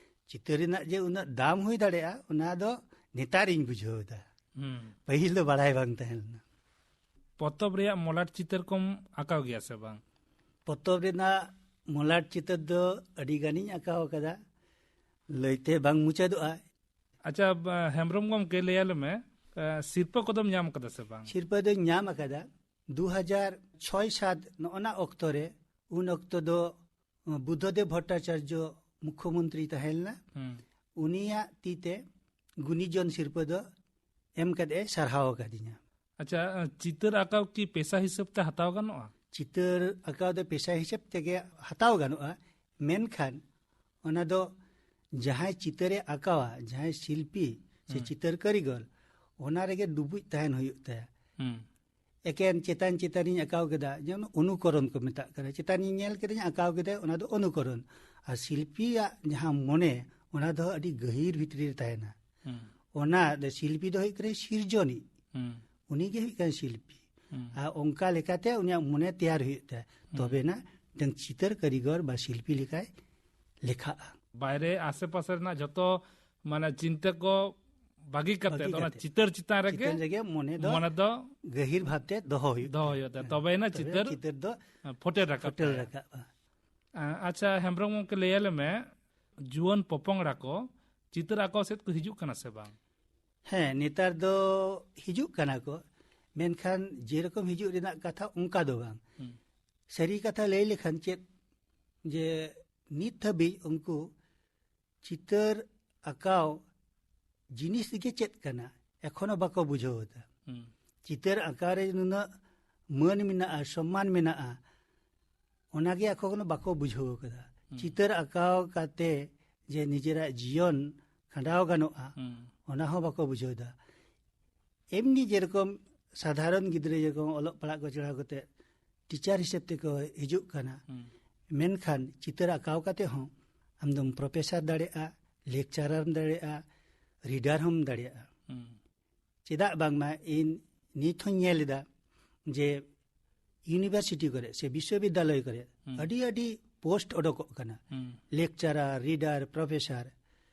ᱪᱤᱛᱟᱹᱨ ᱨᱮᱱᱟᱜ ᱡᱮ ᱩᱱᱟᱹᱜ ᱫᱟᱢ ᱦᱩᱭ ᱫᱟᱲᱮᱭᱟᱜᱼᱟ, ᱚᱱᱟ ᱫᱚ ᱱᱮᱛᱟᱨᱤᱧ ᱵᱩᱡᱷᱟᱹᱣ ᱮᱫᱟ᱾ ᱦᱩᱸ᱾ ᱯᱟᱹᱦᱤᱞ ᱫᱚ ᱵᱟᱲᱟᱭ ᱵᱟᱝ ᱛᱟᱦᱮᱸ ᱞᱮᱱᱟ᱾ ᱯᱚᱛᱚᱵ ᱨᱮᱭᱟᱜ ᱢᱚᱞᱟᱴ ᱪᱤᱛᱟᱹᱨ ᱠᱚᱢ ᱟᱸᱠᱟᱣ ᱜᱮᱭᱟ ᱥᱮ ᱵᱟᱝ? ᱯᱚᱛᱚᱵ ᱨᱮᱱᱟᱜ ᱢᱚᱞᱟᱴ ᱪᱤᱛᱟᱹᱨ ᱫᱚ ᱟᱹᱰᱤ ᱜᱟᱱᱤᱧ ᱟᱸᱠᱟᱣ ᱟᱠᱟᱫᱟ, ᱞᱟᱹᱭᱛᱮ ᱵᱟᱝ ᱢᱩᱪᱟᱹᱫᱚᱜᱼᱟ᱾ ᱟᱪᱪᱷᱟ, ᱵᱟ-, ᱦᱮᱢᱵᱨᱚᱢ ᱜᱚᱢᱠᱮ, ᱞᱟᱹᱭ ᱟᱞᱮ ᱢᱮ, ᱮ, ᱥᱤᱨᱯᱟᱹ ᱠᱚᱫᱚᱢ ᱧᱟᱢ ᱟᱠᱟᱫᱟ ᱥᱮ ᱵᱟᱝ? ᱥᱤᱨᱯᱟᱹ ᱫᱚᱧ ᱧᱟᱢ ᱟᱠᱟᱫᱟ᱾ ᱫᱩ ᱦᱟᱡᱟᱨ ᱪᱷᱚᱭ ᱥᱟᱛ ᱱᱚᱜᱼᱚ ᱱᱟ ᱚᱠᱛᱚ ᱨᱮ, ᱩᱱ ᱚᱠᱛᱚ ᱫᱚ ᱵᱩᱫᱽᱫᱷᱚᱫᱮᱵ ᱵᱷᱚᱴᱴᱟᱪᱟᱨᱡᱚ ᱢᱩᱠᱷᱭᱚᱢᱚᱱᱛᱨᱤ ᱛᱟᱦᱮᱸ ᱞᱮᱱᱟ, ᱦᱩᱸ᱾ ᱩᱱᱤᱭᱟᱜ ᱛᱤ ᱛᱮ ᱜᱩᱱᱤᱡᱚᱱ ᱥᱤᱨᱯᱟᱹ ᱫᱚ ᱮᱢ ᱠᱟᱛᱮ ᱮ ᱥᱟᱨᱦᱟᱣ ᱟᱠᱟᱫᱤᱧᱟ᱾ ᱟᱪᱪᱷᱟ, ᱪᱤᱛᱟᱹᱨ ᱟᱸᱠᱟᱣ ᱠᱤ ᱯᱮᱥᱟ ᱦᱤᱥᱟᱹᱵ ᱛᱮ ᱦᱟᱛᱟᱣ ᱜᱟᱱᱚᱜᱼᱟ? ᱪᱤᱛᱟᱹᱨ ᱟᱸᱠᱟᱣ ᱫᱚ ᱯᱮᱥᱟ ᱦᱤᱥᱟᱹᱵ ᱛᱮᱜᱮ ᱦᱟᱛᱟᱣ ᱜᱟᱱᱚᱜᱼᱟ, ᱢᱮᱱᱠᱷᱟᱱ ᱚᱱᱟ ᱫᱚ ᱡᱟᱦᱟᱸᱭ ᱪᱤᱛᱟᱹᱨᱮ ᱟᱸᱠᱟᱣᱟ, ᱡᱟᱦᱟᱸᱭ ᱥᱤᱞᱯᱤ ᱥᱮ ᱦᱩᱸ᱾ ᱪᱤᱛᱟᱹᱨ ᱠᱟᱹᱨᱤᱜᱚᱞ, ᱚᱱᱟ ᱨᱮᱜᱮ ᱰᱩᱵᱩᱡ ᱛᱟᱦᱮᱱ ᱦᱩᱭᱩᱜ ᱛᱟᱭᱟ᱾ ᱦᱩᱸ᱾ ᱮᱠᱮᱱ ᱪᱮᱛᱟᱱ ᱪᱮᱛᱟᱱᱤᱧ ᱟᱸᱠᱟᱣ ᱠᱮᱫᱟ, ᱡᱮᱢᱚᱱ ᱚᱱᱩᱠᱚᱨᱚᱱ ᱠᱚ ᱢᱮᱛᱟᱜ ᱠᱟᱱᱟ, ᱪᱮᱛᱟᱱᱤᱧ ᱧᱮᱞ ᱠᱮᱫᱟᱧ, ᱟᱸᱠᱟᱣ ᱠᱮᱫᱟᱭ, ᱚᱱᱟ ᱫᱚ ᱚᱱᱩᱠᱚᱨᱚᱱ᱾ ᱟᱨ ᱥᱤᱞᱯᱤᱭᱟᱜ ᱡᱟᱦᱟᱸ ᱢᱚᱱᱮ, ᱚᱱᱟ ᱫᱚ ᱟᱹᱰᱤ ᱜᱟᱹᱦᱤᱨ ᱵᱷᱤᱛᱨᱤ ᱨᱮ ᱛᱟᱦᱮᱱᱟ᱾ ᱦᱩᱸ᱾ ᱚᱱᱟ ᱫᱚ ᱥᱤᱞᱯᱤ ᱫᱚ ᱦᱩᱭᱩᱜ ᱠᱟᱱᱟᱭ ᱥᱤᱨᱡᱚᱱᱤᱡ, ᱦᱩᱸ᱾ ᱩᱱᱤ ᱜᱮ ᱦᱩᱭᱩᱜ ᱠᱟᱱᱟᱭ ᱥᱤᱞᱯᱤ᱾ ᱦᱩᱸ᱾ ᱟᱨ ᱚᱱᱠᱟ ᱞᱮᱠᱟᱛᱮ ᱩᱱᱤᱭᱟᱜ ᱢᱚᱱᱮ ᱛᱮᱭᱟᱨ ᱦᱩᱭᱩᱜ ᱛᱟᱭᱟ, ᱦᱩᱸ᱾ ᱛᱚᱵᱮᱱᱟ ᱢᱤᱫᱴᱟᱝ ᱪᱤᱛᱟᱹᱨ ᱠᱟᱹᱨᱤᱜᱚᱨ ᱵᱟ ᱥᱤᱞᱯᱤ ᱞᱮᱠᱟᱭ ᱞᱮᱠᱷᱟᱜᱼᱟ᱾ ᱵᱟᱭᱨᱮ ᱟᱥᱮ ᱯᱟᱥᱮ ᱨᱮᱱᱟᱜ ᱡᱷᱚᱛᱚ ᱢᱟᱱᱮ ᱪᱤᱱᱛᱟᱹ ᱠᱚ ᱵᱟᱹᱜᱤ ᱠᱟᱛᱮ ᱵᱟᱹᱜᱤ ᱚᱱᱟ ᱠᱟᱛᱮ᱾ ᱪᱤᱛᱟᱹᱨ ᱪᱮᱛᱟᱱ ᱨᱮᱜᱮ ᱪᱮᱛᱟᱱ ᱨᱮᱜᱮ ᱢᱚᱱᱮ ᱫᱚ ᱢᱚᱱᱮ ᱫᱚ ᱜᱟᱹᱦᱤᱨ ᱵᱷᱟᱵᱽᱛᱮ ᱫᱚᱦᱚ ᱦᱩᱭᱩᱜ ᱫᱚᱦᱚ ᱛᱟᱭᱟ᱾ ᱦᱩᱭᱩᱜ ᱛᱟᱭᱟ᱾ ᱦᱮᱸ, ᱛᱚᱵᱮᱭᱮᱱᱟ ᱛᱚᱵᱮ ᱪᱤᱛᱟᱹᱨ ᱪᱤᱛᱟᱹᱨ ᱫᱚ ᱯᱷᱩᱴᱮᱞ ᱨᱟᱠᱟᱵ ᱯᱷᱩᱴᱮᱞ ᱛᱟᱭᱟ᱾ ᱨᱟᱠᱟᱵᱼᱟ᱾ ᱟ-, ᱟᱪᱪᱷᱟ, ᱦᱮᱢᱵᱨᱚᱢ ᱜᱚᱢᱠᱮ, ᱞᱟᱹᱭ ᱟᱞᱮ ᱢᱮ, ᱡᱩᱣᱟᱹᱱ ᱯᱚᱯᱚᱝᱲᱟ ᱠᱚ ᱪᱤᱛᱟᱹᱨ ᱟᱸᱠᱟᱣ ᱥᱮᱫ ᱠᱚ ᱦᱤᱡᱩᱜ ᱠᱟᱱᱟ ᱥᱮ ᱵᱟᱝ? ᱦᱮᱸ, ᱱᱮᱛᱟᱨ ᱫᱚ ᱦᱤᱡᱩᱜ ᱠᱟᱱᱟ ᱠᱚ, ᱢᱮᱱᱠᱷᱟᱱ ᱡᱮᱨᱚᱠᱚᱢ ᱦᱤᱡᱩᱜ ᱨᱮᱱᱟᱜ ᱠᱟᱛᱷᱟ ᱚᱱᱠᱟ ᱫᱚ ᱵᱟᱝ᱾ ᱦᱩᱸ᱾ ᱥᱟᱹᱨᱤ ᱠᱟᱛᱷᱟ ᱞᱟᱹᱭ ᱞᱮᱠᱷᱟᱱ ᱪᱮᱫ, ᱡᱮ ᱱᱤᱛ ᱫᱷᱟᱹᱵᱤᱡ ᱩᱱᱠᱩ ᱪᱤᱛᱟᱹᱨ ᱟᱸᱠᱟᱣ ᱡᱤᱱᱤᱥ ᱜᱮ ᱪᱮᱫ ᱠᱟᱱᱟ, ᱮᱠᱷᱚᱱᱳ ᱵᱟᱠᱚ ᱵᱩᱡᱷᱟᱹᱣ ᱮᱫᱟ᱾ ᱦᱩᱸ᱾ ᱪᱤᱛᱟᱹᱨ ᱟᱸᱠᱟᱣ ᱨᱮ ᱱᱩᱱᱟᱹᱜ ᱢᱟᱹᱱ ᱢᱮᱱᱟᱜᱼᱟ, ᱥᱚᱢᱢᱟᱱ ᱢᱮᱱᱟᱜᱼᱟ, ᱚᱱᱟᱜᱮ ᱮᱠᱷᱚᱱᱳ ᱵᱟᱠᱚ ᱵᱩᱡᱷᱟᱹᱣ ᱠᱟᱫᱟ᱾ ᱦᱩᱸ᱾ ᱪᱤᱛᱟᱹᱨ ᱟᱸᱠᱟᱣ ᱠᱟᱛᱮ ᱡᱮ ᱱᱤᱡᱮᱨᱟᱜ ᱡᱤᱭᱚᱱ ᱠᱷᱟᱸᱰᱟᱣ ᱜᱟᱱᱚᱜᱼᱟ, ᱦᱩᱸ᱾ ᱚᱱᱟ ᱦᱚᱸ ᱵᱟᱠᱚ ᱵᱩᱡᱷᱟᱹᱣ ᱮᱫᱟ᱾ ᱮᱢᱱᱤ ᱡᱮᱨᱚᱠᱚᱢ ᱥᱟᱫᱷᱟᱨᱚᱱ ᱜᱤᱫᱽᱨᱟᱹ ᱡᱮᱨᱚᱠᱚᱢ ᱚᱞᱚᱜ ᱯᱟᱲᱦᱟᱜ ᱠᱚ ᱪᱟᱞᱟᱣ ᱠᱟᱛᱮ ᱴᱤᱪᱟᱨ ᱦᱤᱥᱟᱹᱵ ᱛᱮᱠᱚ ᱦᱤᱡᱩᱜ ᱠᱟᱱᱟ, ᱦᱩᱸ᱾ ᱢᱮᱱᱠᱷᱟᱱ ᱪᱤᱛᱟᱹᱨ ᱟᱸᱠᱟᱣ ᱠᱟᱛᱮ ᱦᱚᱸ ᱟᱢᱫᱚᱢ ᱯᱨᱚᱯᱷᱮᱥᱟᱨ ᱫᱟᱲᱮᱭᱟᱜᱼᱟ, ᱞᱮᱠᱪᱟᱨᱟᱨ ᱦᱚᱸᱢ ᱫᱟᱲᱮᱭᱟᱜᱼᱟ, ᱨᱤᱰᱟᱨ ᱦᱚᱸᱢ ᱫᱟᱲᱮᱭᱟᱜᱼᱟ᱾ ᱦᱩᱸ᱾ ᱪᱮᱫᱟᱜ ᱵᱟᱝᱢᱟ ᱤᱧ ᱱᱤᱛ ᱦᱚᱸᱧ ᱧᱮᱞ ᱮᱫᱟ ᱡᱮ ᱤᱭᱩᱱᱤᱵᱷᱟᱨᱥᱤᱴᱤ ᱠᱚᱨᱮ ᱥᱮ ᱵᱤᱥᱥᱚᱵᱤᱫᱽᱫᱟᱞᱚᱭ ᱠᱚᱨᱮ ᱦᱩᱸ᱾ ᱟᱹᱰᱤ ᱟᱹᱰᱤ ᱯᱳᱥᱴ ᱚᱰᱚᱠᱚᱜ ᱠᱟᱱᱟ᱾ ᱦᱩᱸ᱾ ᱞᱮᱠᱪᱟᱨᱟᱨ, ᱨᱤᱰᱟᱨ, ᱯᱨᱚᱯᱷᱮᱥᱟᱨ,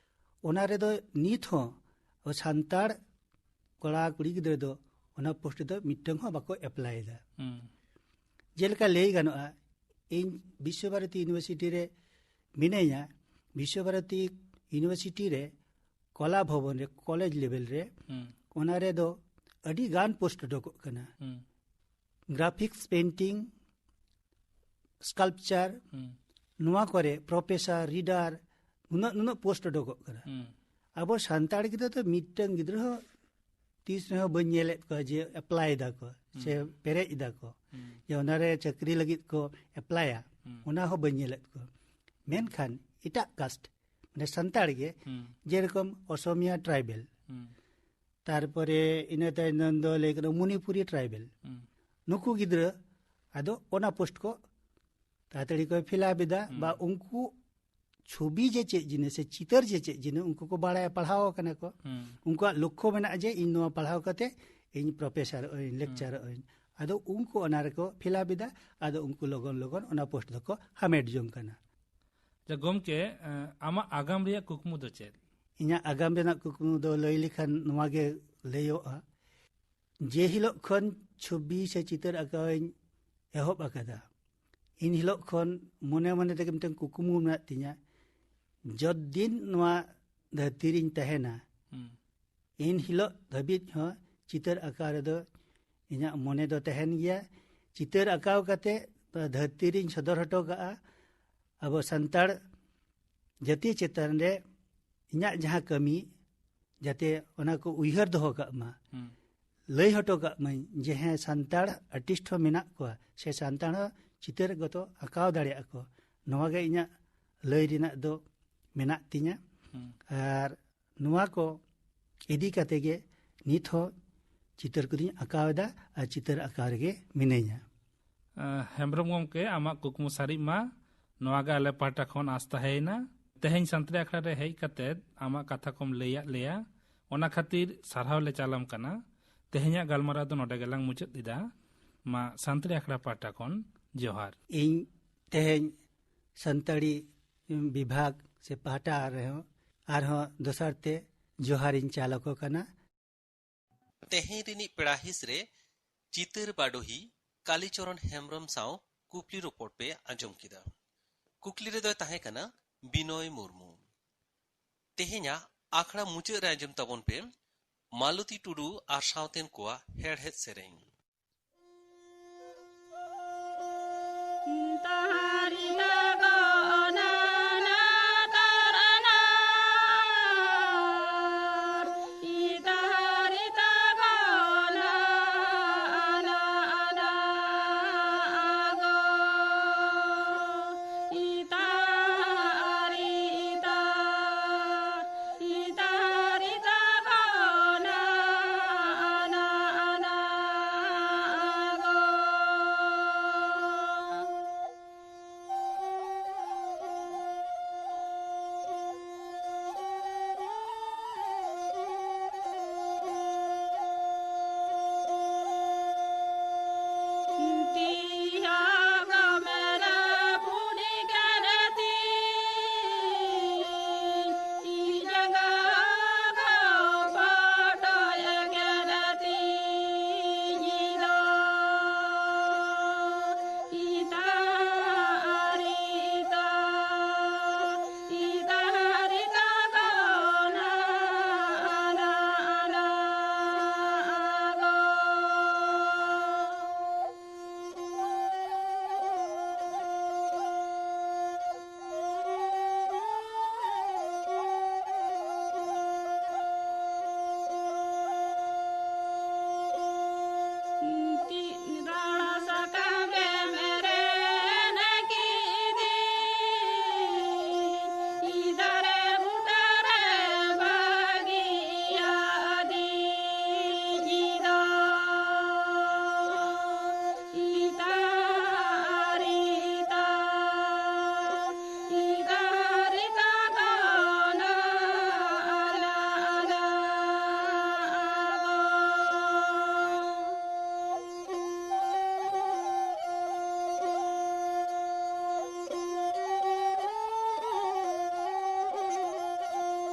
ᱚᱱᱟ ᱨᱮᱫᱚ ᱱᱤᱛ ᱦᱚᱸ ᱟᱵᱚ ᱥᱟᱱᱛᱟᱲ ᱠᱚᱲᱟ ᱠᱩᱲᱤ ᱜᱤᱫᱽᱨᱟᱹ ᱫᱚ ᱚᱱᱟ ᱯᱳᱥᱴ ᱨᱮᱫᱚ ᱢᱤᱫᱴᱟᱝ ᱦᱚᱸ ᱵᱟᱠᱚ ᱮᱯᱞᱟᱭ ᱮᱫᱟ᱾ ᱦᱩᱸ᱾ ᱡᱮᱞᱮᱠᱟ ᱞᱟᱹᱭ ᱜᱟᱱᱚᱜᱼᱟ, ᱤᱧ ᱵᱤᱥᱥᱚ ᱵᱷᱟᱨᱚᱛᱤ ᱤᱭᱩᱱᱤᱵᱷᱟᱨᱥᱤᱴᱤ ᱨᱮ ᱢᱤᱱᱟᱹᱧᱟ᱾ ᱵᱤᱥᱥᱚ ᱵᱷᱟᱨᱚᱛᱤ ᱤᱭᱩᱱᱤᱵᱷᱟᱨᱥᱤᱴᱤ ᱨᱮ ᱠᱚᱞᱟ ᱵᱷᱚᱵᱚᱱ ᱨᱮ, ᱠᱚᱞᱮᱡᱽ ᱞᱮᱵᱮᱞ ᱨᱮ, ᱦᱩᱸ᱾ ᱚᱱᱟ ᱨᱮᱫᱚ ᱟᱹᱰᱤ ᱜᱟᱱ ᱯᱳᱥᱴ ᱚᱰᱚᱠᱚᱜ ᱠᱟᱱᱟ᱾ ᱦᱩᱸ᱾ ᱜᱨᱟᱯᱷᱤᱠᱥ, ᱯᱮᱱᱴᱤᱝ, ᱥᱠᱟᱞᱯᱪᱟᱨ, ᱦᱩᱸ᱾ ᱱᱚᱣᱟ ᱠᱚᱨᱮ ᱯᱨᱚᱯᱷᱮᱥᱚᱨ, ᱨᱤᱰᱟᱨ, ᱱᱩᱱᱟᱹᱜ ᱱᱩᱱᱟᱹᱜ ᱯᱳᱥᱴ ᱩᱰᱩᱠᱚᱜ ᱠᱟᱱᱟ᱾ ᱦᱩᱸ᱾ ᱟᱵᱚ ᱥᱟᱱᱛᱟᱲ ᱜᱤᱫᱽᱨᱟᱹ ᱫᱚ ᱢᱤᱫᱴᱟᱝ ᱜᱤᱫᱽᱨᱟᱹ ᱦᱚᱸ ᱛᱤᱥ ᱨᱮᱦᱚᱸ ᱵᱟᱹᱧ ᱧᱮᱞᱮᱫ ᱠᱚᱣᱟ ᱡᱮ ᱮᱯᱞᱟᱭ ᱫᱟᱠᱚ ᱥᱮ ᱦᱩᱸ᱾ ᱯᱮᱨᱮᱡ ᱫᱟᱠᱚ, ᱦᱩᱸ᱾ ᱡᱮ ᱚᱱᱟᱨᱮ ᱪᱟᱹᱠᱨᱤ ᱞᱟᱹᱜᱤᱫ ᱠᱚ ᱮᱯᱞᱟᱭᱟ, ᱦᱩᱸ᱾ ᱚᱱᱟ ᱦᱚᱸ ᱵᱟᱹᱧ ᱧᱮᱞᱮᱫ ᱠᱚᱣᱟ᱾ ᱢᱮᱱᱠᱷᱟᱱ ᱮᱴᱟᱜ ᱠᱟᱥᱴ, ᱢᱟᱱᱮ ᱥᱟᱱᱛᱟᱲ ᱜᱮ, ᱦᱩᱸ᱾ ᱡᱮᱨᱚᱠᱚᱢ ᱚᱥᱚᱢᱤᱭᱟ ᱴᱨᱟᱭᱵᱮᱞ, ᱦᱩᱸ᱾ ᱛᱟᱨᱯᱚᱨᱮ ᱤᱱᱟᱹ ᱛᱟᱭᱱᱚᱢ ᱫᱚ ᱞᱟᱹᱭ ᱠᱟᱱᱟ ᱢᱚᱱᱤᱯᱩᱨᱤ ᱴᱨᱟᱭᱵᱮᱞ, ᱦᱩᱸ᱾ ᱱᱩᱠᱩ ᱜᱤᱫᱽᱨᱟᱹ ᱟᱫᱚ ᱚᱱᱟ ᱯᱳᱥᱴ ᱠᱚ ᱛᱟᱲᱟᱛᱟᱲᱤ ᱠᱚ ᱯᱷᱤᱞᱟᱯ ᱮᱫᱟ, ᱦᱩᱸ᱾ ᱵᱟ ᱩᱱᱠᱩ ᱪᱷᱚᱵᱤ ᱡᱮ ᱪᱮᱫ ᱡᱤᱱᱤᱥ ᱥᱮ ᱪᱤᱛᱟᱹᱨ ᱡᱮ ᱪᱮᱫ ᱡᱤᱱᱤᱥ ᱩᱱᱠᱩ ᱠᱚ ᱵᱟᱲᱟᱭᱟ, ᱯᱟᱲᱦᱟᱣ ᱟᱠᱟᱱᱟ ᱠᱚ᱾ ᱦᱩᱸ᱾ ᱩᱱᱠᱩᱣᱟᱜ ᱞᱚᱠᱠᱷᱚ ᱢᱮᱱᱟᱜᱼᱟ ᱡᱮ ᱤᱧ ᱱᱚᱣᱟ ᱯᱟᱲᱦᱟᱣ ᱠᱟᱛᱮ ᱤᱧ ᱯᱨᱚᱯᱷᱮᱥᱚᱨᱚᱜ ᱟᱹᱧ, ᱦᱩᱸ᱾ ᱞᱮᱠᱪᱟᱨᱚᱜ ᱟᱹᱧ᱾ ᱟᱫᱚ ᱩᱱᱠᱩ ᱚᱱᱟ ᱨᱮᱠᱚ ᱯᱷᱤᱞᱟᱯ ᱮᱫᱟ, ᱟᱫᱚ ᱩᱱᱠᱩ ᱞᱚᱜᱚᱱ ᱞᱚᱜᱚᱱ ᱚᱱᱟ ᱯᱳᱥᱴ ᱫᱚᱠᱚ ᱦᱟᱢᱮᱴ ᱡᱚᱝ ᱠᱟᱱᱟ᱾ ᱡᱟ ᱜᱚᱢᱠᱮ, ᱮᱸ, ᱟᱢᱟᱜ ᱟᱜᱟᱢ ᱨᱮᱭᱟᱜ ᱠᱩᱠᱢᱩ ᱫᱚ ᱪᱮᱫ? ᱤᱧᱟᱹᱜ ᱟᱜᱟᱢ ᱨᱮᱱᱟᱜ ᱠᱩᱠᱢᱩ ᱫᱚ ᱞᱟᱹᱭ ᱞᱮᱠᱷᱟᱱ ᱱᱚᱣᱟ ᱜᱮ ᱞᱟᱹᱭᱚᱜᱼᱟ, ᱡᱮ ᱦᱤᱞᱳᱜ ᱠᱷᱚᱱ ᱪᱷᱚᱵᱤ ᱥᱮ ᱪᱤᱛᱟᱹᱨ ᱟᱸᱠᱟᱣ ᱤᱧ ᱮᱦᱚᱵ ᱟᱠᱟᱫᱟ, ᱤᱱ ᱦᱤᱞᱳᱜ ᱠᱷᱚᱱ ᱢᱚᱱᱮ ᱢᱚᱱᱮ ᱛᱮᱜᱮ ᱢᱤᱫᱴᱟᱝ ᱠᱩᱠᱢᱩ ᱢᱮᱱᱟᱜ ᱛᱤᱧᱟᱹ, ᱡᱚᱛ ᱫᱤᱱ ᱱᱚᱣᱟ ᱫᱷᱟᱹᱨᱛᱤ ᱨᱤᱧ ᱛᱟᱦᱮᱱᱟ, ᱦᱩᱸ᱾ ᱤᱱ ᱦᱤᱞᱳᱜ ᱫᱷᱟᱹᱵᱤᱡ ᱦᱚᱸ ᱪᱤᱛᱟᱹᱨ ᱟᱸᱠᱟᱣ ᱨᱮᱫᱚ ᱤᱧᱟᱹᱜ ᱢᱚᱱᱮ ᱫᱚ ᱛᱟᱦᱮᱱ ᱜᱮᱭᱟ᱾ ᱪᱤᱛᱟᱹᱨ ᱟᱸᱠᱟᱣ ᱠᱟᱛᱮ ᱱᱚᱣᱟ ᱫᱷᱟᱹᱨᱛᱤ ᱨᱤᱧ ᱥᱚᱫᱚᱨ ᱦᱚᱴᱚ ᱠᱟᱜᱼᱟ᱾ ᱟᱵᱚ ᱥᱟᱱᱛᱟᱲ ᱡᱟᱹᱛᱤ ᱪᱮᱛᱟᱱ ᱨᱮ ᱤᱧᱟᱹᱜ ᱡᱟᱦᱟᱸ ᱠᱟᱹᱢᱤ, ᱡᱟᱛᱮ ᱚᱱᱟ ᱠᱚ ᱩᱭᱦᱟᱹᱨ ᱫᱚᱦᱚ ᱠᱟᱜ ᱢᱟ, ᱦᱩᱸ᱾ ᱞᱟᱹᱭ ᱦᱚᱴᱚ ᱠᱟᱜ ᱢᱟᱹᱧ ᱡᱮ ᱦᱮᱸ, ᱥᱟᱱᱛᱟᱲ ᱟᱨᱴᱤᱥᱴ ᱦᱚᱸ ᱢᱮᱱᱟᱜ ᱠᱚᱣᱟ, ᱥᱮ ᱥᱟᱱᱛᱟᱲ ᱦᱚᱸ ᱪᱤᱛᱟᱹᱨ ᱠᱚᱫᱚ ᱟᱸᱠᱟᱣ ᱫᱟᱲᱮᱭᱟᱜᱼᱟ ᱠᱚ᱾ ᱱᱚᱣᱟ ᱜᱮ ᱤᱧᱟᱹᱜ ᱞᱟᱹᱭ ᱨᱮᱱᱟᱜ ᱫᱚ ᱢᱮᱱᱟᱜ ᱛᱤᱧᱟᱹ᱾ ᱦᱩᱸ᱾ ᱟᱨ ᱱᱚᱣᱟ ᱠᱚ ᱤᱫᱤ ᱠᱟᱛᱮ ᱜᱮ ᱱᱤᱛ ᱦᱚᱸ ᱪᱤᱛᱟᱹᱨ ᱠᱚᱫᱚᱧ ᱟᱸᱠᱟᱣ ᱮᱫᱟ ᱟᱨ ᱪᱤᱛᱟᱹᱨ ᱟᱸᱠᱟᱣ ᱨᱮᱜᱮ ᱢᱤᱱᱟᱹᱧᱟ᱾ ᱟᱸ, ᱦᱮᱢᱵᱨᱚᱢ ᱜᱚᱢᱠᱮ, ᱟᱢᱟᱜ ᱠᱩᱠᱢᱩ ᱥᱟᱹᱨᱤᱜ ᱢᱟ, ᱱᱚᱣᱟ ᱜᱮ ᱟᱞᱮ ᱯᱟᱦᱴᱟ ᱠᱷᱚᱱ ᱟᱸᱥ ᱛᱟᱦᱮᱸᱭᱮᱱᱟ᱾ ᱛᱮᱦᱮᱧ ᱥᱟᱱᱛᱟᱲᱤ ᱟᱠᱷᱲᱟ ᱨᱮ ᱦᱮᱡ ᱠᱟᱛᱮ ᱟᱢᱟᱜ ᱠᱟᱛᱷᱟ ᱠᱚᱢ ᱞᱟᱹᱭᱟᱫ ᱞᱮᱭᱟ, ᱚᱱᱟ ᱠᱷᱟᱹᱛᱤᱨ ᱥᱟᱨᱦᱟᱣ ᱞᱮ ᱪᱟᱞᱟᱢ ᱠᱟᱱᱟ᱾ ᱛᱮᱦᱮᱧᱟᱜ ᱜᱟᱞᱢᱟᱨᱟᱣ ᱫᱚ ᱱᱚᱰᱮ ᱜᱮᱞᱟᱝ ᱢᱩᱪᱟᱹᱫ ᱮᱫᱟ᱾ ᱢᱟ, ᱥᱟᱱᱛᱟᱲᱤ ᱟᱠᱷᱲᱟ ᱯᱟᱦᱴᱟ ᱠᱷᱚᱱ ᱡᱚᱦᱟᱨ᱾ ᱤᱧ ᱛᱮᱦᱮᱧ ᱥᱟᱱᱛᱟᱲᱤ ᱵᱤᱵᱷᱟᱜᱽ ᱥᱮ ᱯᱟᱦᱴᱟ ᱨᱮᱦᱚᱸ ᱟᱨᱦᱚᱸ ᱫᱚᱥᱟᱨ ᱛᱮ ᱡᱚᱦᱟᱨᱤᱧ ᱪᱟᱞ ᱟᱠᱚ ᱠᱟᱱᱟ᱾ ᱛᱮᱦᱮᱧ ᱨᱤᱱᱤᱡ ᱯᱮᱲᱟ ᱦᱤᱸᱥ ᱨᱮ ᱪᱤᱛᱟᱹᱨ ᱵᱟᱰᱚᱦᱤ ᱠᱟᱞᱤᱪᱚᱨᱚᱱ ᱦᱮᱢᱵᱨᱚᱢ ᱥᱟᱶ ᱠᱩᱠᱞᱤ ᱨᱚᱯᱚᱲ ᱯᱮ ᱟᱸᱡᱚᱢ ᱠᱮᱫᱟ᱾ ᱠᱩᱠᱞᱤ ᱨᱮᱫᱚᱭ ᱛᱟᱦᱮᱸ ᱠᱟᱱᱟ ᱵᱤᱱᱚᱭ ᱢᱩᱨᱢᱩ᱾ ᱛᱮᱦᱮᱧᱟᱜ ᱟᱠᱷᱲᱟ ᱢᱩᱪᱟᱹᱫ ᱨᱮ ᱟᱸᱡᱚᱢ ᱛᱟᱵᱚᱱ ᱯᱮ ᱢᱟᱞᱚᱛᱤ ᱴᱩᱰᱩ ᱟᱨ ᱥᱟᱶᱛᱮᱱ ᱠᱚᱣᱟᱜ ᱦᱮᱲᱦᱮᱫ ᱥᱮᱨᱮᱧ᱾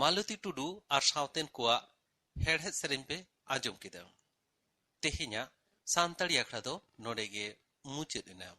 ᱢᱟᱞᱚᱛᱤ ᱴᱩᱰᱩ ᱟᱨ ᱥᱟᱶᱛᱮᱱ ᱠᱚᱣᱟᱜ ᱦᱮᱲᱦᱮᱫ ᱥᱮᱨᱮᱧ ᱯᱮ ᱟᱸᱡᱚᱢ ᱠᱮᱫᱟ᱾ ᱛᱮᱦᱮᱧᱟᱜ ᱥᱟᱱᱛᱟᱲᱤ ᱟᱠᱷᱲᱟ ᱫᱚ ᱱᱚᱰᱮ ᱜᱮ ᱢᱩᱪᱟᱹᱫ ᱮᱱᱟ᱾